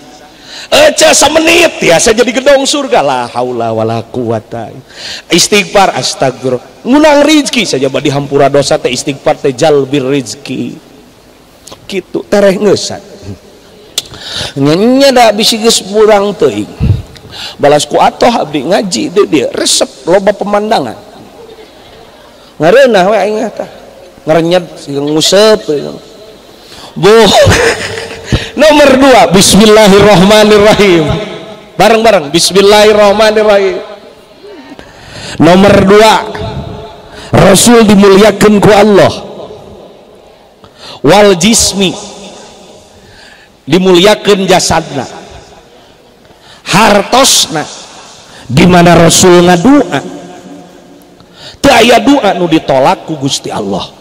ece semenit tiasa jadi gedong surga la haula wala quwata. Istighfar astagfirullah ngunang rizki saja badi hampura dosa teh istighfar teh jalbir rizki kitu tereh ngeusan nya da bisi geus murang teuing balas ku atoh abdi ngaji deui dia resep loba pemandangan ngareunah we aing tah ngarenyet nguseup boh. Nomor 2, bismillahirrahmanirrahim. Bareng-bareng bismillahirrahmanirrahim. Nomor 2, Rasul dimuliakan ku Allah. Wal jismi dimuliakan jasadna. Hartosna di mana Rasul ngadua. Teu aya doa nu ditolak ku Gusti Allah.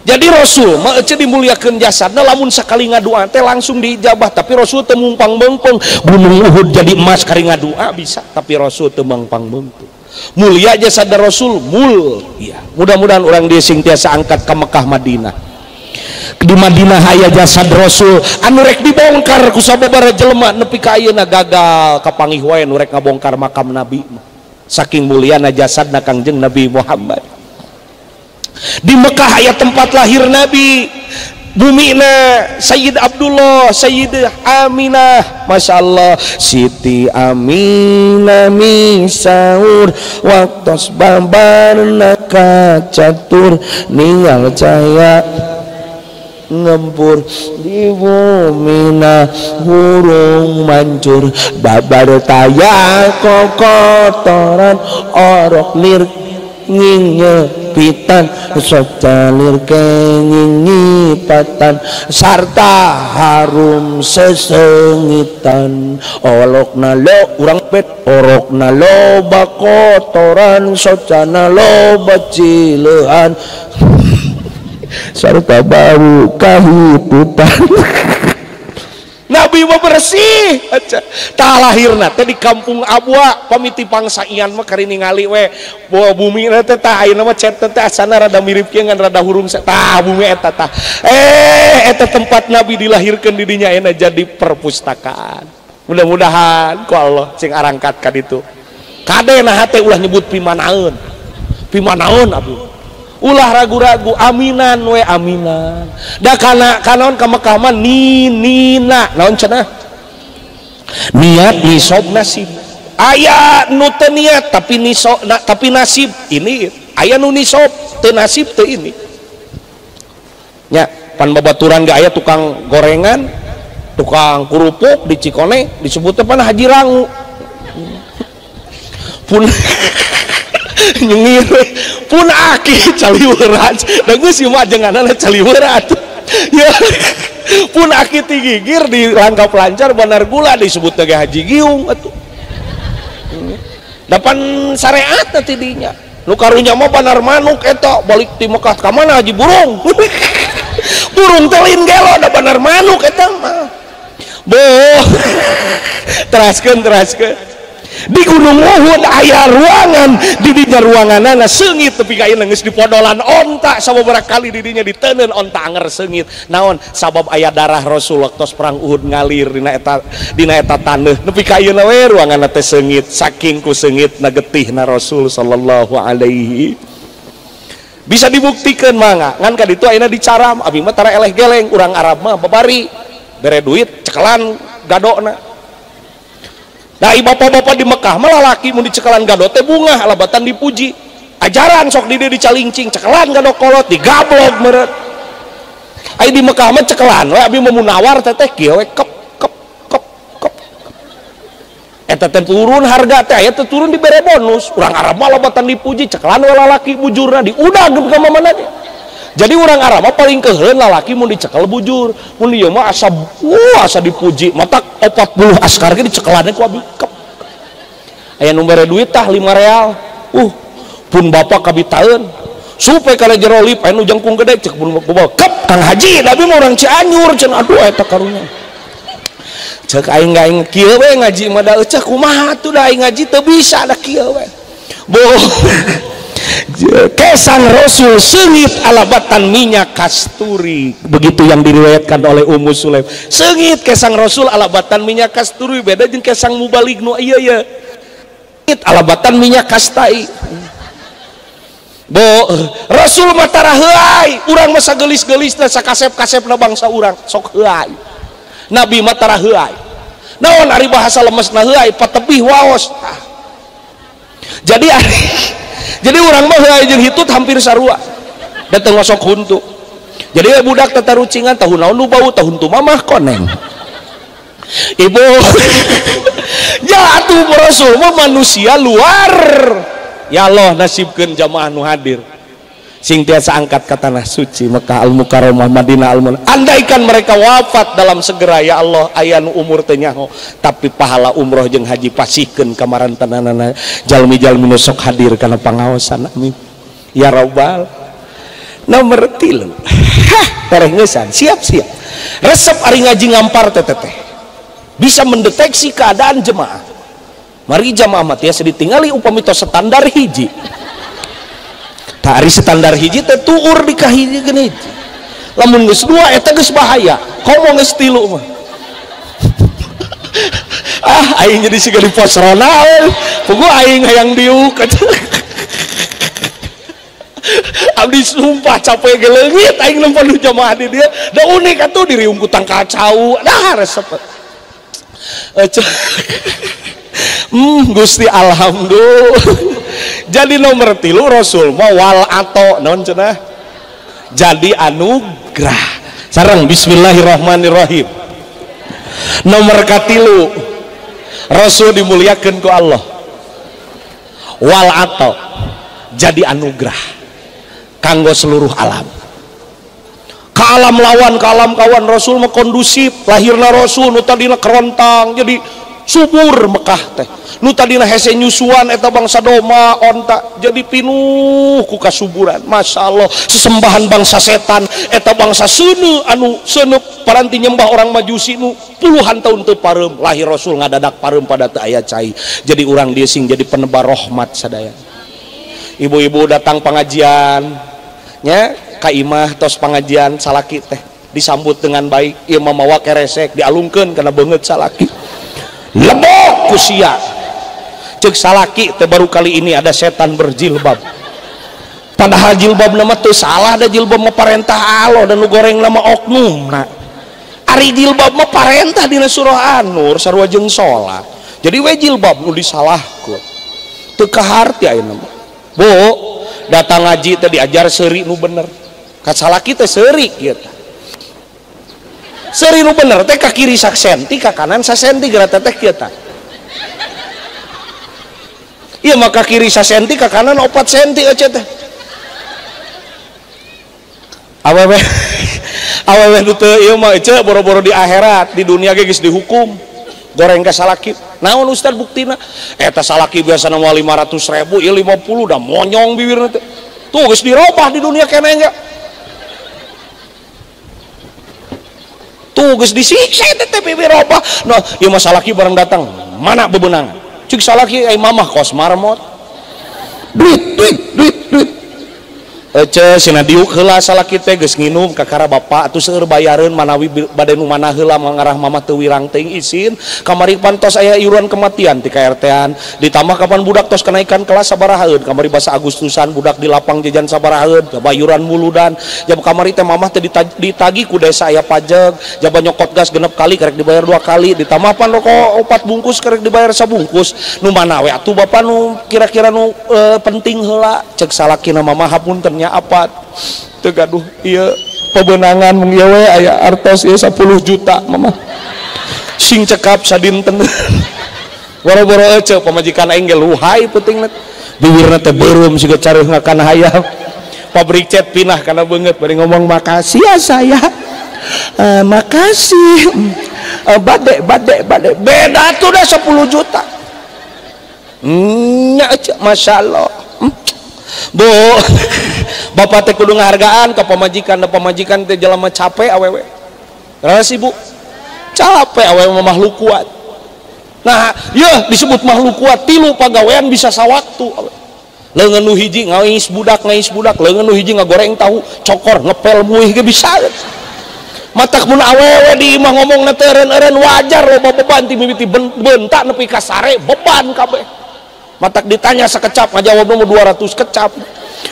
Jadi Rasul mah ece dimuliakeun jasadna lamun sakali ngadua teh langsung diijabah, tapi Rasul teu mungpang meungpeung. Gunung Uhud jadi emas kari ngadua bisa, tapi Rasul teu mangpang meungpeung. Mulia jasad Rasul mul. Ya, mudah-mudahan orang dia sing tiasa angkat ke Mekah Madinah. Di Madinah aya jasad Rasul anu rek dibongkar ku sababaraha jelema nepi ka ayeuna gagal kapanggih wae nu rek ngabongkar makam Nabi. Saking muliana jasadna Kangjeng Nabi Muhammad. Di Mekah aya tempat lahir Nabi. Bumina Sayyid Abdullah, Sayyid Aminah, Masya Allah. Siti Aminah misaur waktos babarna kacatur ningal caya ngempur di bumina hurung mancur babar taya kokotoran orok lir nginyepitan socalir kenging ngipatan sarta harum sesengitan olokna lo urang pet orokna loba kotoran socana loba cilehan sarta bau kahiputan. Nabi mah bersih tah lahirna teh di kampung Abwa pamiti pangsaian mah kari ningali we bawa bumi teh tah ayeuna mah cet teh asana rada mirip kieu ngan rada hurung tah bumi eta tah eta tempat Nabi dilahirkeun di dinya ayeuna jadi perpustakaan. Mudah-mudahan ku Allah sing arangkat ka ditu kade nah teh ulah nyebut pimanaeun pimanaeun abdi ulah ragu-ragu aminan we aminan da kana kanaon ka Mekah mah ninina naon cenah niat nisob nasib aya nu teu niat tapi nisob na, tapi nasib ini aya nu nisob teu nasib teu ini nya pan babaturan ge aya tukang gorengan tukang kerupuk di Cikone disebutnya pan Haji Rangu pun nyengir pun aki caliweuran da geus ieu mah ajenganana caliweuran ya pun aki ti gigir di Langkap Lancar Banar Gula disebut ge Haji Giung atuh dapan syariat ti dinya nu karunya mah Banar Manuk eta balik ti Mekah ka mana Haji Burung burung teh lain gelo da Banar Manuk eta mah boh teraskeun teraskeun di Gunung Uhud aya ruangan di dinya ruanganana seungit tepi ka ayeuna geus dipodolan onta sababaraha kali di dinya diteundeun onta anger seungit naon sabab aya darah Rasul waktos perang Uhud ngalir dina eta taneuh nepi ka ayeuna we ruanganna teh seungit saking ku seungitna getihna Rasul sallallahu alaihi bisa dibuktikan mangga ngan ka ditu ayeuna dicaram abi mah tara eleh geleng urang Arab mah babari bere duit cekelan gadona. Nah, bapak-bapak di Mekah malah laki mun dicekalan gado teh bungah alabatan dipuji. Ajaran sok di dieu dicalincing cekalan gado kolot digablog meureut. Ai di Mekah mah cekalan we abi mah munawar teh teh kieu we kep kep kep kep. Eta teh turun harga teh aya teh turun dibere bonus. Urang Arab mah alabatan dipuji cekalan we lalaki bujurna diudag ka mana ge. Jadi urang Arab mah paling keuheun lalaki mun dicekel bujur, mun ieu mah asa asa dipuji, matak 40 askar ge dicekelanna ku abi kep. Aya nu mere duit tah 5 real. Pun bapak kabitaeun. Supe kana jero lip aya nu jengkung gede cek pun bapak kep Kang Haji, da abi mah urang Cianjur cenah aduh eta karunya. Cek aing aing kieu we ngaji mah da euceuh kumaha atuh da aing ngaji teu bisa da kieu we. Boh. Kesang Rasul seungit alabatan minyak kasturi, begitu yang diriwayatkan oleh Ummu Sulaim. Seungit kesang Rasul alabatan minyak kasturi beda jeung kesang mubalig nu ieu ye. Seungit alabatan minyak kastai. Bo Rasul mah tara heuay, urang mah sagelis-geulisna sakasep-kasepna bangsa urang sok heuay. Nabi mah tara heuay. Naon ari bahasa lemesna heuay patebih waos. Jadi orang mah heuay jeung hitut hampir sarua. Da teu ngosok huntu. Jadi we budak tatarucingan tahun naon nu bau tahun tu mamah koneng. Ibu ya atuh Rasul mah manusia luar. Ya Allah nasibkeun jamaah nu hadir. Sing tiasa angkat ka tanah suci Mekah Al-Mukarramah Madinah Al-Munawwarah. Andaikan mereka wafat dalam segera ya Allah aya nu umur teu nyaho tapi pahala umroh jeung haji pasihkeun ka marantanana jalmi-jalmi nu sok hadir kana pangaosan amin ya rabbal. Nomor 3 hah tereh ngeusan siap-siap resep ari ngaji ngampar teh teh bisa mendeteksi keadaan jemaah. Mari jamaah mah tiasa ditingali upami tos standar hiji. Tari standar hiji teh tuur di kahiji geun hiji. Lamun geus dua eta geus bahaya. Komo geus tilu mah. Ah aing jadi siga di pos ronald. Puguh aing hayang diuk. Abdi sumpah capek geleungit aing nempo nu jamaah di dieu. Da unik atuh diriung ku tangkal cau. Dah resep. Gusti alhamdulillah. Jadi nomor 3 Rasul mah wal ato naon cenah? Jadi anugerah. Sareng bismillahirrahmanirrahim. Nomor 3 Rasul dimuliakan ku Allah. Wal ato jadi anugerah kanggo seluruh alam. Ka alam lawan, ka alam kawan, Rasul mah kondusif. Lahirna Rasul nu tadina kerontang jadi subur Mekah teh. Nu tadina hese nyusuan eta bangsa doma onta jadi pinuh ku kasuburan. Masya Allah, sesembahan bangsa setan eta bangsa seuneu anu seuneu paranti nyembah orang Majusi nu puluhan tahun teu pareum. Lahir Rasul ngadadak pareum pada teu aya cai. Jadi urang dieu sing jadi penebar rahmat sadaya. Ibu-ibu datang pengajian nya ka imah tos pengajian salaki teh disambut dengan baik. Ieu mah mawa keresek dialungkeun kana beungeut salaki. Lebok kusia. Cek salaki teh baru kali ini ada setan berjilbab. Padahal jilbab nama teu salah, da jilbab mah parentah Allah dan nu goreng nama oknumna. Ari jilbab mah parentah dina surah An-Nur sarua jeung salat. Jadi we jilbab nu disalahkeun. Teu kaharti ayeuna mah. Bu, datang ngaji teh diajar seuri nu bener. Ka salaki teh seuri kieu tah. Seuri nu bener teh ka kiri sasenti, ka kanan sasenti geura teteh kieu tah. Ieu mah ka kiri sasenti, ka kanan 4 senti eueuh teh. Awewe awewe nu teu ieu mah eueuh boro-boro di akhirat, di dunia ge geus dihukum. Goreng ka salaki. Naon ustad buktina? Eta salaki biasana mah 500.000, ieu 50 dah monyong bibirna teh. Tuh geus dirobah di dunia keneh nya. Tuh geus disiksa eta teh bibir robah. Nah, ieu mah salaki bareng datang, mana bebenangan? Cik salaki ai mamah kos marmot. Duit, duit, duit, duit. Ece sina diuk heula salaki teh geus nginum kakara bapak atuh seueur bayareun manawi bade nu mana heula mangarah mamah teu wirang teuing isin kamari pantos aya iuran kematian ti KRT-an ditambah kapan budak tos kenaikan kelas sabarahaeun kamari basa Agustusan budak di lapang jajan sabarahaeun jaba iuran muludan jaba kamari teh mamah teh ditagih ku desa aya pajak jaba nyokot gas 6 kali karek dibayar 2 kali ditambah pan rokok 4 bungkus karek dibayar sabungkus nu mana we atuh bapak nu kira-kira nu penting heula cek salakina mamah hapunten nya apa teu gaduh ieu pebenangan mung ieu we aya artos ieu 10 juta mama sing cekap sadinten boro-boro ece pamajikan aing ge luhai peutingna bibirna teh beureum siga careuh ngakan hayam pabrik cat pinah kana beungeut bari ngomong makasih ya saya makasih bade bade bade beda tuh dah 10 juta nya ece masyaallah. Bu, bapak teh kudu ngahargaan ka pamajikan, da pamajikan teh jelema capek awewe. Leres ibu? Capek awewe mah makhluk kuat. Nah, yeuh disebut makhluk kuat 3 pagawean bisa sawaktu. Leungeun nu hiji ngais budak, leungeun nu hiji ngagoreng tahu, cokor, ngepel muih ge bisa. Matak mun awewe di imah ngomongna teh eureun-eureun wajar loba beban ti mimiti bentak nepi ka sare beban kabeh. Matak ditanya sekecap ngajawab nomor 200 kecap.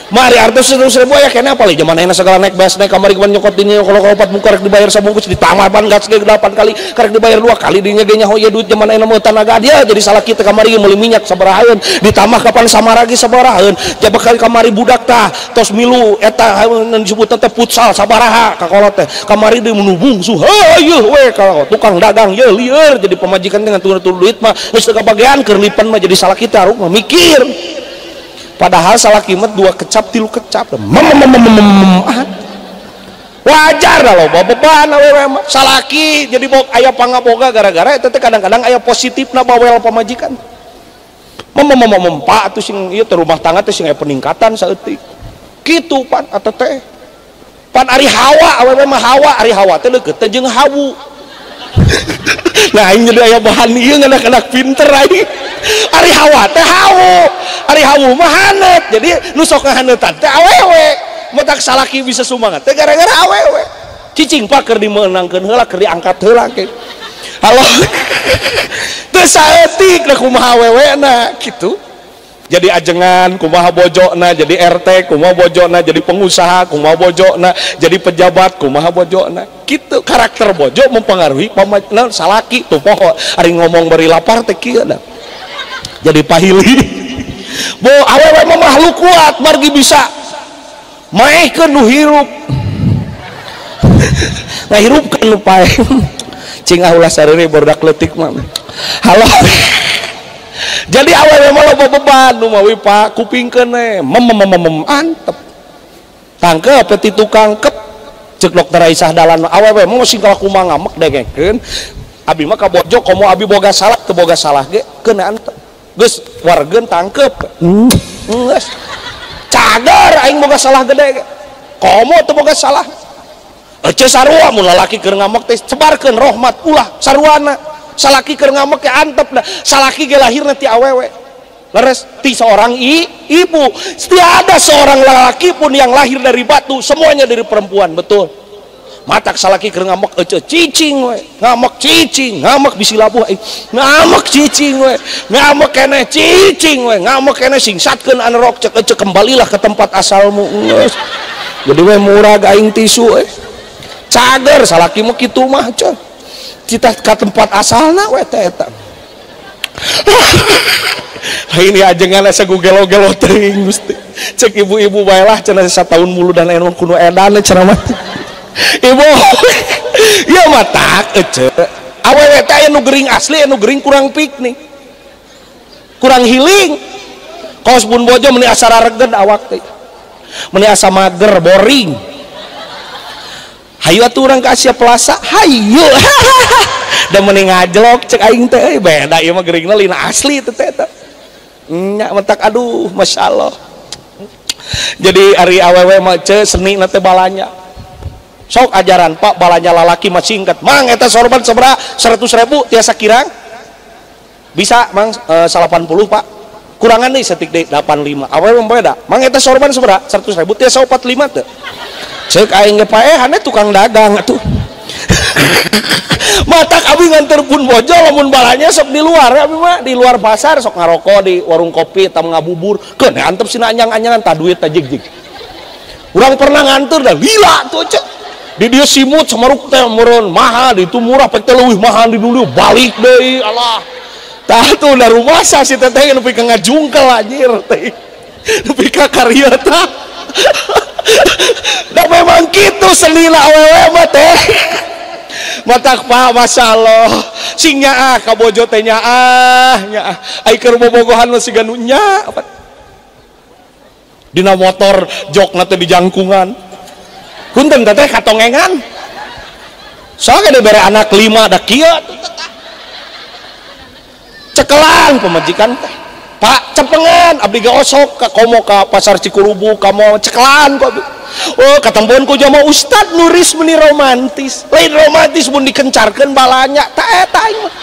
Mari artos 100.000 aya keneh apalagi zaman ayeuna segala naik bas naik kamari kapan nyokot dinya kalau opat muka rek dibayar sabungkus ditambah ban gas ge 8 kali karek dibayar 2 kali dinya ge nyaho ieu duit zaman ayeuna mah tanaga dia jadi salah kita kamari meuli minyak sabarahaeun ditambah kapan samaragi sabarahaeun jaba kali kamari budak tah tos milu eta disebut teh futsal sabaraha ka kolot teh kamari deui nu bungsu heuh we kalau tukang dagang ye lieur jadi pamajikan teh ngatur-ngatur duit mah geus teu kabagean keur lipen mah jadi salah kita aruk mah mikir. Padahal salah kimet 2 kecap 3 kecap wajar lah loba beban awewe mah salaki jadi bok aya pangaboga gara-gara eta teh kadang-kadang aya positifna bawel pamajikan mempa atuh sing ieu teh rumah tangga teh sing aya peningkatan saeutik kitu pan atau teh pan ari hawa awewe mah hawa ari hawa teh leukeut teh jeung hawu. Nah aing jadi aya bahan ieu anak-anak pinter aing ari hawa teh hawu ari hawu mah haneut jadi nu sok ngahaneutan teh awewe matak salaki bisa sumangat teh gara-gara awewe cicing pak keur dimeunangkeun heula keur diangkat heula ke halo teu saeutik da kumaha awewena kitu. Jadi ajengan kumaha bojona, jadi RT kumaha bojona, jadi pengusaha kumaha bojona, jadi pejabat kumaha bojona. Kitu karakter bojo mempengaruhi pamajikan salaki tuh poho. Ari ngomong bari lapar teh kieu da. Jadi pahili. Bo awewe mah makhluk kuat margi bisa maehkeun nu hirup. Ngahirupkeun nu paeh. Cing ah ulah sarere bordak leutik mah. Halo. Jadi awewe mah loba beban nu mawi Pak kupingkeun we mem mem mem antep. Tangkep ti tukang kep cek dokter Aisyah Dalan awewe mah sing kumaha ngamek dengekeun. Abi mah ka bojo komo abi boga salah teu boga salah ge keun antep. Geus wargeun tangkep. Geus. Cager aing boga salah gede ge. Komo teu boga salah. Ece sarua mun lalaki keur ngamek teh sebarkeun rahmat ulah saruana. Salaki keur ngamek ge antep dah. Salaki ge lahirna ti awewe. Leres ti seorang ibu. Tiada seorang lelaki pun yang lahir dari batu, semuanya dari perempuan, betul. Matak salaki keur ngamek ece cicing we, ngamek cicing, ngamek bisi labuh aing. Ngamek cicing we, ngamek keneh cicing we, ngamek keneh singsatkeun anerok cek ece kembalilah ke tempat asalmu. Geus. Jadi we murag aing tisu we. Cager salaki mah kitu mah cek. Cita ka tempat asalna we teh eta. Ini ajengan asa gelo-gelo teuing Gusti. Cek ibu-ibu bae lah cenah sataun mulu dan anu kudu edan cenah mah. Ibu. Ieu mah tak ece. Awewe teh aya nu gering asli anu gering kurang piknik. Kurang healing. Kos pun bojo meuni asa rareged awak teh. Meuni asa mager boring. Hayu atuh urang ke Asia Plaza, hayu. Da meuni ngajlok cek aing teh euy beda ieu mah geuringna lina asli teh eta. Nya mentak aduh masyaallah. Jadi ari awewe mah ce seni na teh balanya. Sok ajaran Pak balanya lalaki mah singkat. Mang eta sorban sabaraha 100.000 tiasa kirang? Bisa mang 80 Pak. Kurangan deui saeutik deui 85. Awewe mah beda. Mang eta sorban sabaraha 100.000 tiasa 45 teu. Cek aing ge paehane tukang dagang atuh. Matak abi nganter pun bojo lamun balanya sok di luar abi mah di luar pasar sok ngarokok di warung kopi tam ngabubur keun antep sina anyang-anyangan tah duit tah jig-jig. Urang pernah nganter dah lila tuh cek. Di dieu simut samaruk teh meureun mahal di itu murah pek teh leuwih mahal di dulu balik deui alah. Tah tuh da rumasa si teteh nepi ka ngajungkel anjir teh. Nepi ka karya tah. Da memang kitu senina awewe mah teh. Matak Pak masyaallah sing nyaah ka bojo teh nyaah nyaah ai keur bobogohan mah siga nu nya dina motor jokna teh di jangkungan punten teteh katongengan sok ge bere anak 5 da kieu cekelan pamajikan teh Pak cepengan abdi ge osok ka komo ka pasar Cikurubuk ka mall cekelan ku abdi. Oh katempoan ku jama ustad nuris meni romantis lain romantis mun dikencarkeun balanya ta eta aing mah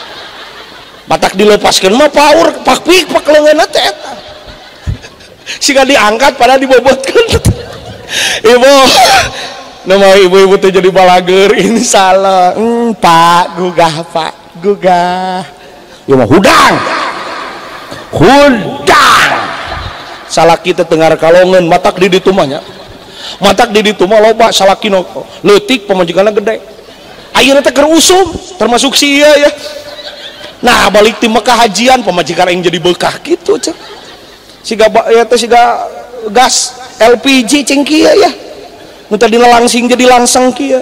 batak dilepaskeun mah paur pak pik pak leungeunna teh eta siga diangkat padahal dibobotkeun. Ibu nama ibu-ibu teh jadi balager insyaallah. Pak gugah Pak gugah ieu mah hudang hudang salaki teh tengar kalongeun matak di ditu mah nya matak di ditu mah loba salaki nu leutik pamajikanna gede ayeuna teh keur usum termasuk si ieu ya. Nah balik ti Mekah hajian pamajikan aing jadi beukah kitu cek siga ya teh siga gas LPG cing kieu ya nu tadina langsing jadi langseng kieu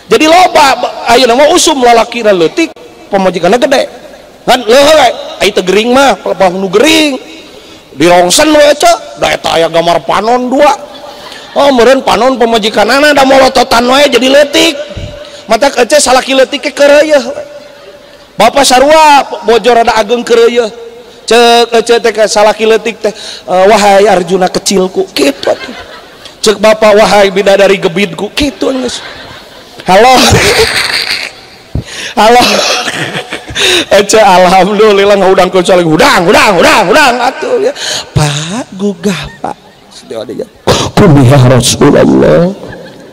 jadi loba ayeuna mah usum lalakina leutik pamajikanna gede kan leuh we ai teu gering mah pelepah nu gering dirongsen we cek da eta aya gambar panon dua. Oh meureun panon pamajikanana da molototan we jadi leutik matak ece salaki leutik ke keureuyeah bapak sarua bojo rada ageng keureuyeah cek ece teh salaki leutik teh wahai Arjuna kecilku kitu atuh cek bapak wahai bidadari gebidku kitu geus. Halo. Halo. Ece alhamdulillah ngahudangkeun saling hudang hudang hudang hudang atuh ya. Pak gugah Pak. Sedih ya. Kum ya Rasulullah.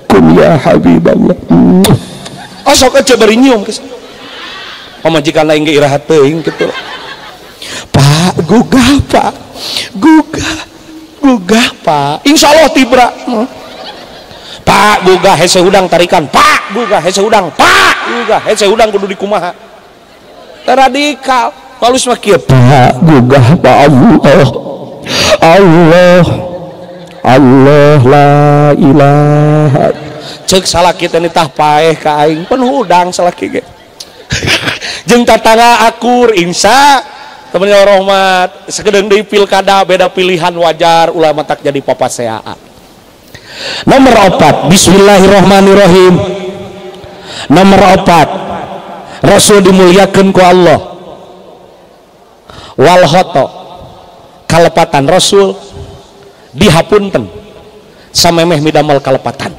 Kum ya Habiballah. Oh sok ece bari nyium geus. Pamajikan lain ge iraha teuing kitu. Pak gugah Pak. Gugah, gugah Pak. Insya Allah tibra. Pak gugah hese hudang tarikan. Pak gugah hese hudang. Pak gugah hese hudang kudu dikumaha. Radikal. Halus mah kieu. Pak gugah Pak Allah. Allah. Allah la ilaha. Cek salaki teh nitah paeh ka aing pun hudang salaki ge. Jeung tatangga akur insya temennya rahmat sakedeung deui pilkada beda pilihan wajar ulah matak jadi papaseaan. Nomor 4 bismillahirrahmanirrahim. Nomor 4 Rasul dimuliakeun ku Allah. Wal khoto kalepatan Rasul dihapunten samemeh midamel kalepatan.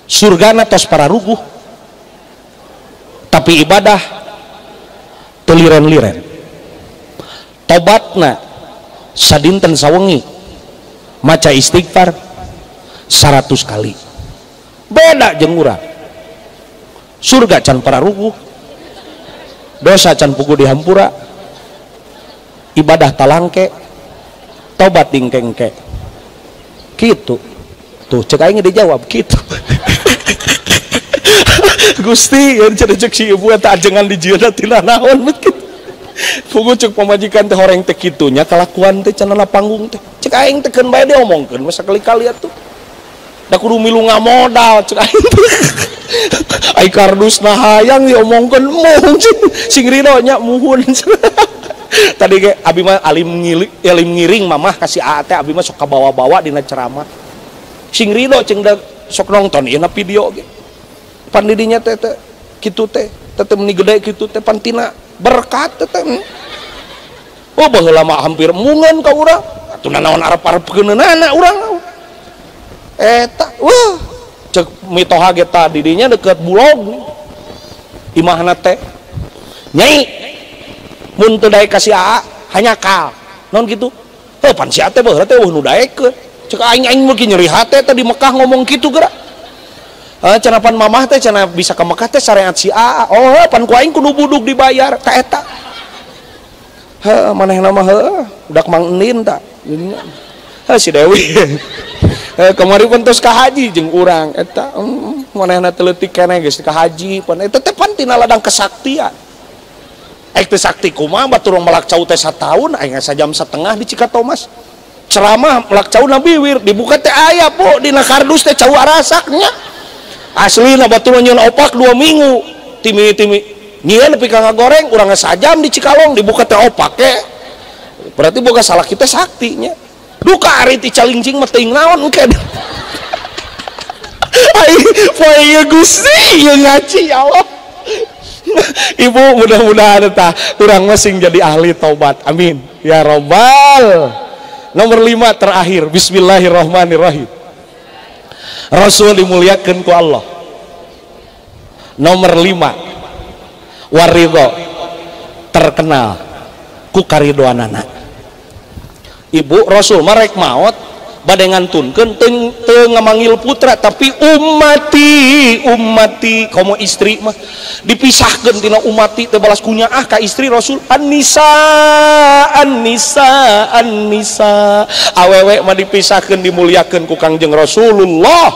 Surgana tos pararuguh tapi ibadah teu liren-liren. Tobatna sadinten sawengi maca istighfar 100 kali. Beda jeung urang. Surga can pararuguh, dosa can puguh dihampura, ibadah talangke, tobat dingkengke. Kitu. Tuh cek aing dijawab kitu. Gusti yang cek si ibu eta ajengan dijieunna tina naon kitu. Puguh cek pamajikan teh horeng teh kitunya kalakuan teh cenah panggung teh. Cek aing teh keun bae diomongkeun mah sakali-kali atuh. Da kudu milu ngamodal cek aing teh. Ai kardusna hayang diomongkeun mung sing ridho nya muhun. Tadi ge abi mah alim ngiring mamah ka si aa teh abi mah sok kabawa-bawa dina ceramah. Sing ridho cing da sok nonton ieu na video ge. Pan didinya teh teh kitu teh, teh meni gede kitu teh pantina berkat teh. Oh baheula mah hampir mungan ka urang. Atuh nanaon arep-arepkeunana urang. Eta wah cek mitoha ge tah didinya deket Bulog. Imahna teh. Nyai mun teu daek ka si aa hanyakal. Naon kitu? Heuh pan si aa teh baheula teh eueuh nu daekeun. Cek aing aing meuki nyeri hate teh di Mekah ngomong kitu geura. Cenah pan mamah teh cenah bisa ke Mekah teh syariat si aa. Oh pan ku aing kudu buduk dibayar ka eta. Heuh manehna mah heuh budak Mang Enin ta. Heuh si Dewi. Kamari pun tos ka haji jeung urang eta. Manehna teh leutik keneh geus ka haji pan eta teh pan tina ladang kesaktian. Ek teh sakti kumaha batur melak cau teh sataun aing sajam setengah di Cikatomas. Ceramah melak cau na biwir dibuka teh aya po dina kardus teh cau arasaknya. Aslina batur nyeun opak 2 minggu timi-timi nyieun nepi ka ngagoreng urang sajam di Cikalong dibuka teh opak ke. Berarti boga salah kita saktinya. Duka ari ti calingcing mah teuing naon engke. Ai poe ieu Gusti ieu ngaji ya Allah. Ibu mudah-mudahan tah urang mah sing jadi ahli taubat. Amin ya robbal. Nomor 5 terakhir bismillahirrahmanirrahim. Rasul dimuliakan ku Allah. Nomor 5 waridho terkenal ku karidoanana. Ibu Rasul marek maot bade ngantunkeun teu ngamanggil putra tapi ummati ummati komo istri mah dipisahkeun tina ummati teh balas kunyaah ka istri Rasul an-nisa an-nisa an-nisa awewe mah dipisahkeun dimuliakeun ku Kangjeng Rasulullah.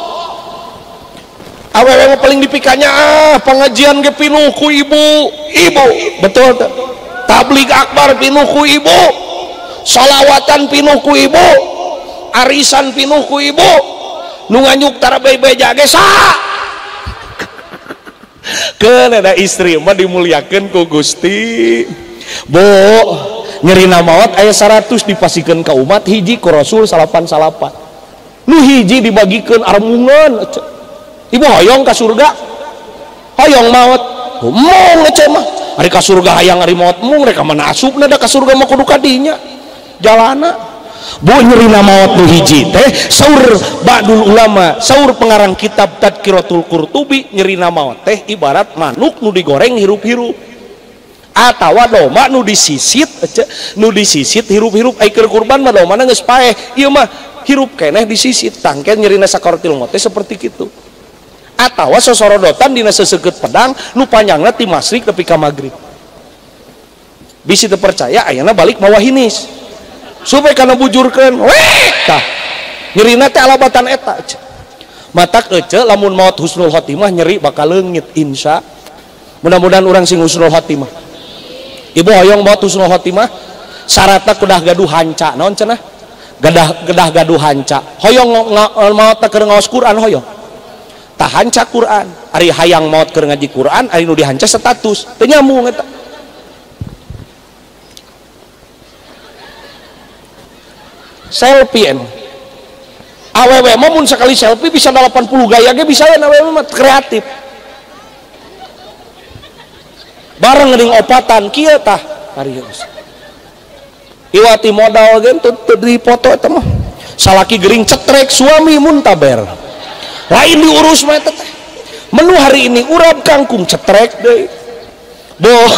Awewe mah paling dipikanya ah pengajian ge pinuh ku ibu ibu betul teh tabligh akbar pinuh ku ibu sholawatan pinuh ku ibu arisan pinuh ku ibu nu nganyuk tara beja ge saha. Keun ada istri mah dimuliakeun ku Gusti. Bu nyerina maot aya 100 dipasikeun ka umat hiji ku Rasul salapan-salapan. Nu hiji dibagikeun armungan. Ibu hoyong ka surga hoyong maot mung ece mah ari ka surga hayang ari maot mung rek ka mana asupna da ka surga mah kudu ka dinya jalana. Bu nyerina maot nu hiji teh saur ba'dul ulama saur pengarang kitab Tadkiratul Qurtubi nyerina maot teh ibarat manuk nu digoreng hirup-hirup atawa doma nu disisit nu disisit hirup-hirup ai keur kurban mah domana geus paeh ieu mah hirup keneh disisit tangke nyerina sakaratul maut teh seperti kitu atawa sosorodotan dina seseukeut pedang nu panjangna ti masyrik nepi ka magrib. Bisi teu percaya ayeuna balik mawa hinis. Supaya kana bujurkeun weh tah nyerina teh alabatan eta matak ece lamun maot husnul khotimah nyeri bakal leungit insya mudah-mudahan urang sing husnul khotimah. Ibu hoyong maot husnul khotimah syaratna kudah gaduh hanca naon cenah gedah gaduh hanca hoyong maot keur ngaos Quran hoyong tah hanca Quran ari hayang maot keur ngaji Quran ari nu dihanca status teu nyambung eta. Selfie emang awewe mah mun sekali selfie bisa 80 gaya ge bisa awewe mah kreatif bareng geuning opatan kieu tah arius iwati modal ge teu dipoto eta mah salaki gering cetrek suami muntaber lain diurus mah eta teh menu hari ini urap kangkung cetrek deui boh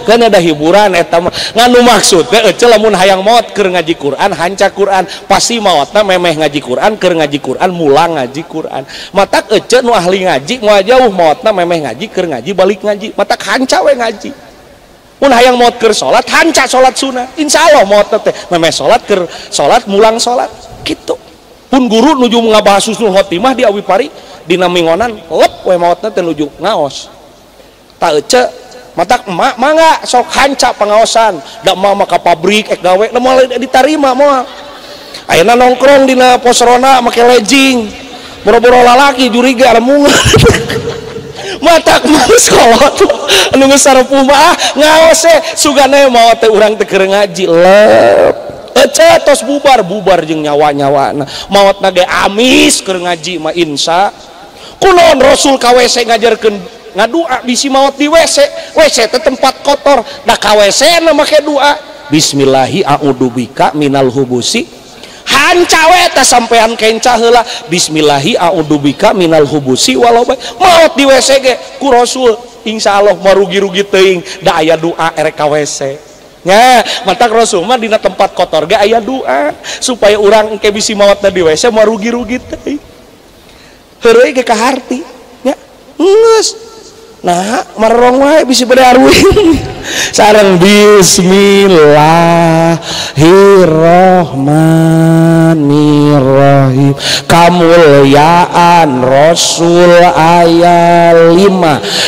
kan ada hiburan eta mah nganu maksud teh ece lamun hayang maot keur ngaji Quran hanca Quran pasti maotna memeh ngaji Quran keur ngaji Quran mulang ngaji Quran matak ece nu ahli ngaji moal jauh maotna memeh ngaji keur ngaji balik ngaji matak hanca we ngaji mun hayang maot keur salat hanca salat sunah insyaallah maotna teh memeh salat keur salat mulang salat kitu pun guru nuju ngabahas husnul khotimah di Awipari dina mingonan lep we maotna teh nuju ngaos ta ece matak emak mangga sok hanca pengaosan da emak mah ka pabrik ek gawe da moal ditarima moal ayeuna nongkrong dina pos ronda make legging boro-boro lalaki juriga remungan matak mah sekolah anu geus sarepuh mah ngaos e sugane maot teh urang teh keur ngaji lep ece tos bubar bubar jeung nyawa-nyawana maotna ge amis keur ngaji mah insya kunaon Rasul ka WC ngajarkeun ngadua bisi maot di WC WC teh tempat kotor da ka WC na make doa bismillahi a'udzubika minal hubusi hanca we teh sampean kenca heula bismillahi a'udzubika minal hubusi walau bae maot di WC ge ku Rasul insyaallah marugi-rugi teuing da aya doa erek ka WC nya matak Rasul mah dina tempat kotor ge aya doa supaya urang engke bisi maotna di WC marugi-rugi teuing heureuy ge kaharti nya geus nah marorong wae bisi bade aruing sareng bismillahirrahmanirrahim kamulyaan Rasul aya 5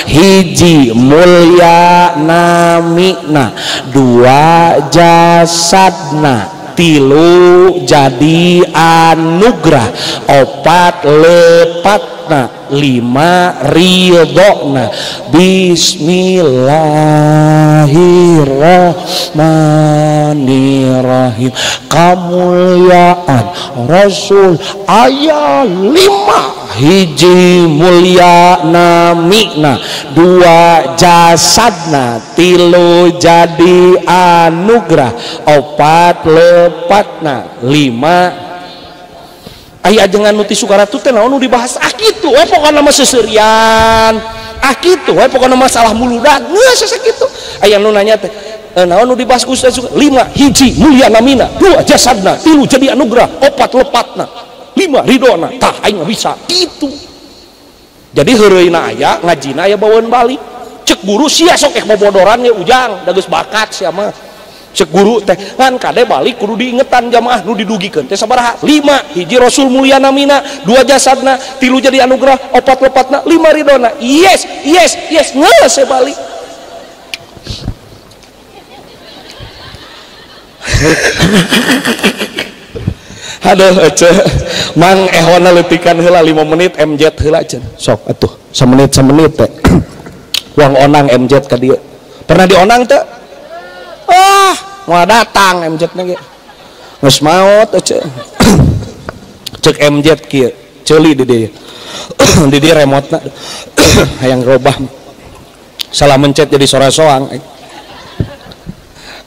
hiji mulya namina 2 jasadna 3 jadi anugerah 4 lepatna 5 ridhona bismillahirrahmanirrahim kamulyaan Rasul aya 5 hiji mulya namina 2 jasadna 3 jadi anugerah 4 lepatna 5 aya ajengan nu ti Sukaratu teh naon nu dibahas ah kitu we pokona mah seuseurian ah kitu we pokona masalah muludan geus sakitu aya nu nanya teh naon nu dibahas ku Ustaz 5 hiji mulya namina 2 jasadna 3 jadi anugerah 4 lepatna 5 ridona tah aing mah bisa kitu jadi heureuyna aya ngajina aya baweun balik cek guru sia sok ek bobodoran ge ujang da geus bakat sia mah cek guru teh ngan kade balik kudu diingetan jamaah nu didugikeun teh sabaraha 5 hiji Rasul mulia namina 2 jasadna 3 jadi anugerah 4 lepatna 5 ridona yes yes yes geus balik aduh ece mang ehona leutikan heula 5 menit MZ heula cenah sok atuh semenit-semenit teh uang onang MZ ka dieu pernah dionang teh ah mau datang MZ na ge geus maot ece cek MZ kieu ceuli di dieu di dieu remotna hayang robah salah mencet jadi sora-soang.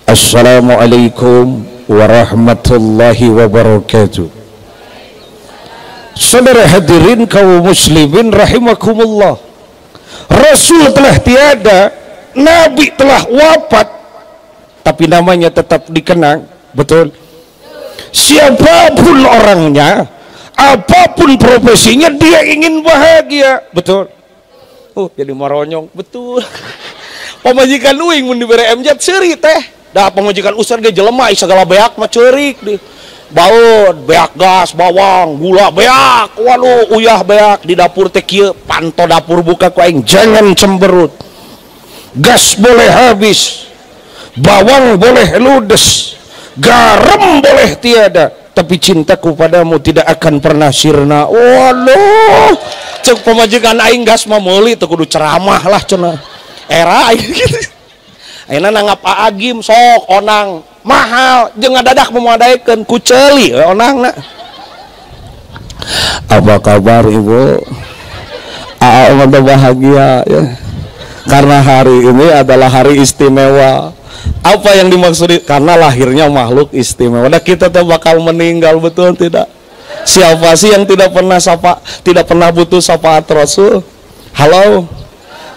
Assalamualaikum warahmatullahi wabarakatuh. Saudara hadirin kaum muslimin rahimakumullah. Rasul telah tiada, Nabi telah wafat, tapi namanya tetap dikenang, betul? Siapapun orangnya, apapun profesinya, dia ingin bahagia, betul? Oh, jadi maronyong, betul. Pamajikan uing mun dibere MZ seuri teh. Dah pamajikan ustad ge jelema segala beak mah ceurik di. Baut, beak gas, bawang, gula beak, waduh uyah beak di dapur teh kieu, panto dapur buka ku aing jangan cemberut. Gas boleh habis, bawang boleh ludes, garam boleh tiada, tapi cintaku padamu tidak akan pernah sirna. Waduh, cek pamajikan aing gas mah meuli teu kudu ceramah lah cenah. Era aing gitu. Ayeuna nanggap Agim sok onang mahal jeung ngadadak memadaikeun ku ceuli we onangna. Apa kabar Ibu? Aa mah bahagia ya. Karena hari ini adalah hari istimewa. Apa yang dimaksud? Karena lahirnya makhluk istimewa. Nah, kita tuh bakal meninggal, betul tidak? Siapa sih yang tidak pernah sapa, tidak pernah butuh syafaat Rasul? Halo,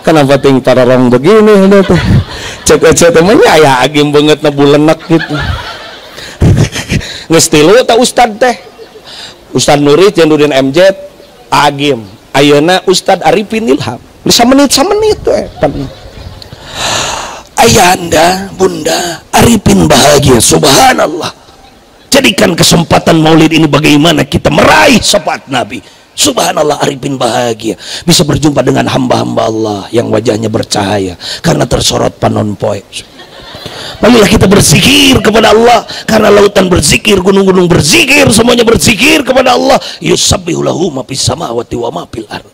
kenapa ting tararong begini? Cek cek temennya ya agim banget nebulenek gitu. Geus tilu teh ustad teh. Ustad Nuri Jendudin MJ Agim. Ayeuna Ustad Arifin Ilham. Samenit-samenit we. Ayahanda, bunda, Arifin bahagia, subhanallah. Jadikan kesempatan maulid ini bagaimana kita meraih syafaat Nabi. Subhanallah, Arifin bahagia bisa berjumpa dengan hamba-hamba Allah yang wajahnya bercahaya karena tersorot panon poe. Marilah kita berzikir kepada Allah, karena lautan berzikir, gunung-gunung berzikir, semuanya berzikir kepada Allah. Yusabbihu lahu ma fis samawati wa ma fil ardh.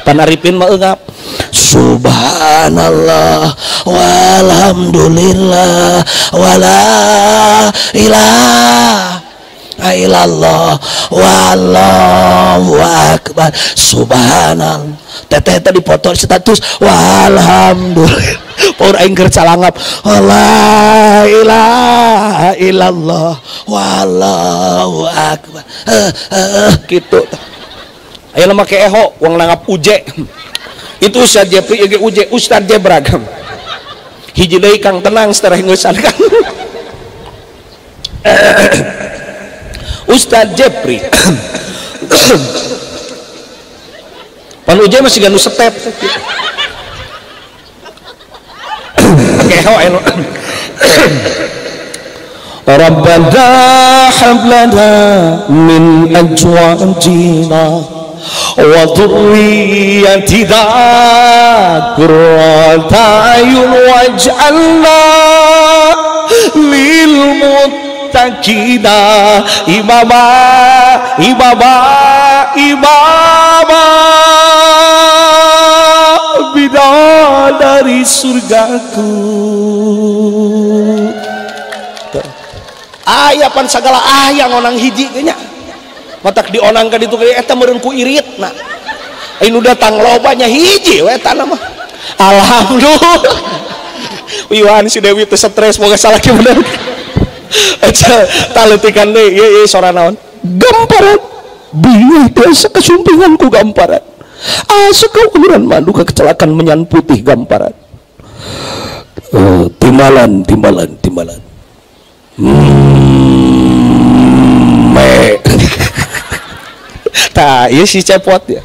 Pan Arifin mah eungap. Subhanallah walhamdulillah wala ilaha illallah wallahu akbar. Subhanallah. Teteh tadi foto status walhamdulillah. Power aing keur calangap wala ilaha illallah wallahu akbar. Gitu. Ayeuna make eho wong nanggap uje. Itu Ustaz Jepri ge uje, Ustaz Jebragam. Hiji deui Kang tenang setereh ngeusan Kang. Ustaz Jepri. Pan uje masih ganu step. Make eho anu. Rabbana hab lana min azwajina wa dhurriyyatina qurrata a'yun waj'alna lil muttaqina imama imama imama. Bidadari surgaku. Aya pan sagala aya ngonang hiji nya. Matak dionang ka ditu eta meureun ku irit na. Anu datang lobanya hiji we eta mah. Alhamdulillah. Iwan si Dewi teh stres moga salah ki bener. Eta taletikan deui ieu ieu sora naon? Gamparan. Beuh desa kasumpingan ku gamparan. Asa kau uluran madu kecelakaan menyan putih gamparan. Timbalan timbalan timbalan. Me. Tah, ieu si cepot ya.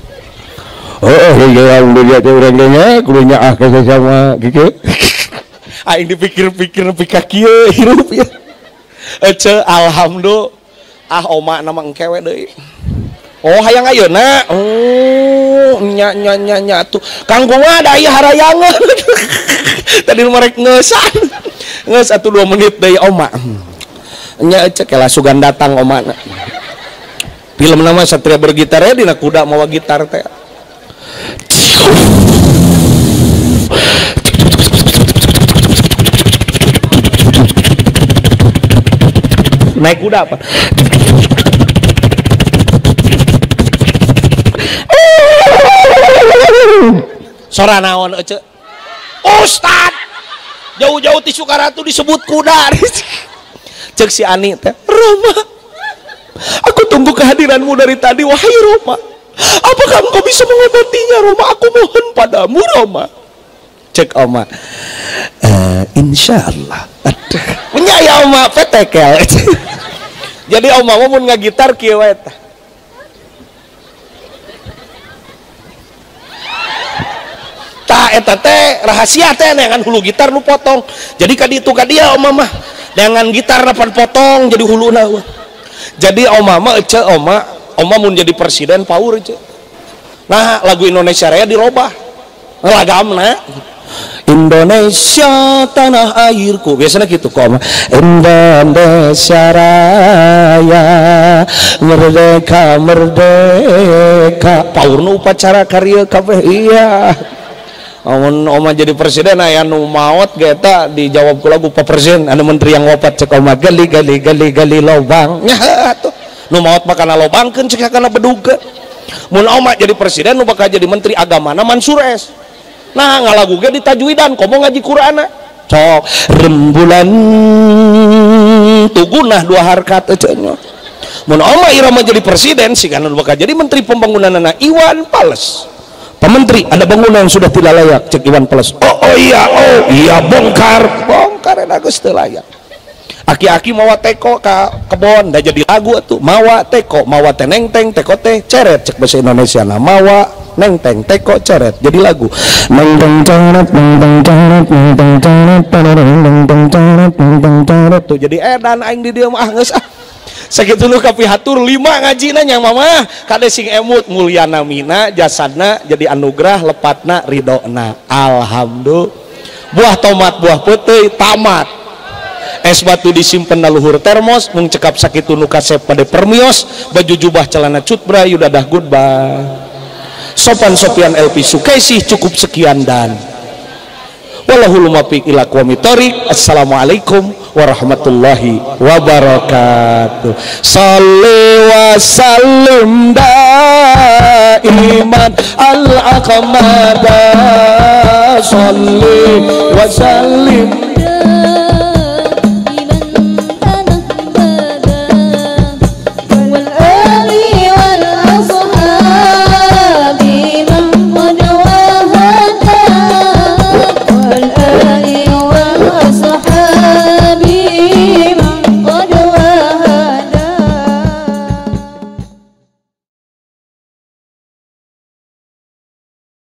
Oh, alhamdulillah teh urang nya kudu nyaah ka sasama kitu. Aing dipikir-pikir nepi ka kieu hirup ya. Ece alhamdulillah. Ah oma nama engke we deui. Oh hayang ayeuna. Oh nya nya nya nya atuh. Kang kumaha da ieu harayangan. Tadi nu marek ngeusan. Ngeus atuh 2 menit deui oma. Nya ece kela sugan datang oma. Film nama Satria Bergitar ya dina kuda mawa gitar teh. Naik kuda apa? Sora naon ece? Ustad. Jauh-jauh ti Sukaratu disebut kuda. Cek si Ani teh, Roma, aku tunggu kehadiranmu dari tadi, wahai Roma. Apakah engkau bisa mengobatinya, Roma? Aku mohon padamu, Roma. Cek oma, insya Allah. Aduh, ya oma, petekel. Jadi oma mau ngagitar kieu we tah. Tah eta teh rahasia teh neangan hulu gitar nu potong. Jadi ka ditu ka dia oma mah neangan gitar pan potong jadi huluna. Jadi oma mah ece oma, oma mun jadi presiden paur ece. Nah, lagu Indonesia Raya dirobah. Lagamna Indonesia tanah airku biasanya gitu kok oma. Indonesia Raya merdeka merdeka. Paurna upacara karya kabeh iya. Amun oma jadi presiden aya nu maot ge eta dijawab ku lagu Pak Presiden anu menteri yang wafat cek oma gali gali gali gali lobang. Nya atuh nu maot mah kana lobangkeun cek kana bedugkeun. Mun oma jadi presiden nu bakal jadi menteri agamana Mansur S. Nah ngalagu ge ditajwidan komo ngaji Qur'ana. Cok rembulan tugunah dua harkat ece nya. Mun oma irama jadi presiden sih kana nu bakal jadi menteri pembangunanana Iwan Fals. Pak Menteri, ada bangunan yang sudah tidak layak, cek Iwan Fals. Oh, oh iya, oh iya, bongkar, bongkar geus teu layak. Aki-aki mawa teko ka kebon, dah jadi lagu atuh. Mawa teko, mawa teh nengteng, teko teh ceret, cek bahasa Indonesia nah. Mawa nengteng, teko ceret, jadi lagu. Nengteng ceret, nengteng ceret, nengteng ceret, nengteng ceret, nengteng ceret tuh jadi edan aing di dieu mah geus ah. Sakitu nu kapihatur 5 ngajina nya mama kade sing emut mulyana mina jasadna jadi anugerah lepatna ridona alhamdulillah. Buah tomat buah peuteuy tamat es batu disimpen na luhur termos mung cekap sakitu nu kasep pada permios baju jubah celana cutbra yudadah goodbye sopan sopian LP Sukaisih cukup sekian dan wallahul muwaffiq ila aqwamit thoriq. Assalamualaikum warahmatullahi wabarakatuh. Salli wa sallim daiman al aqmada salli wa sallim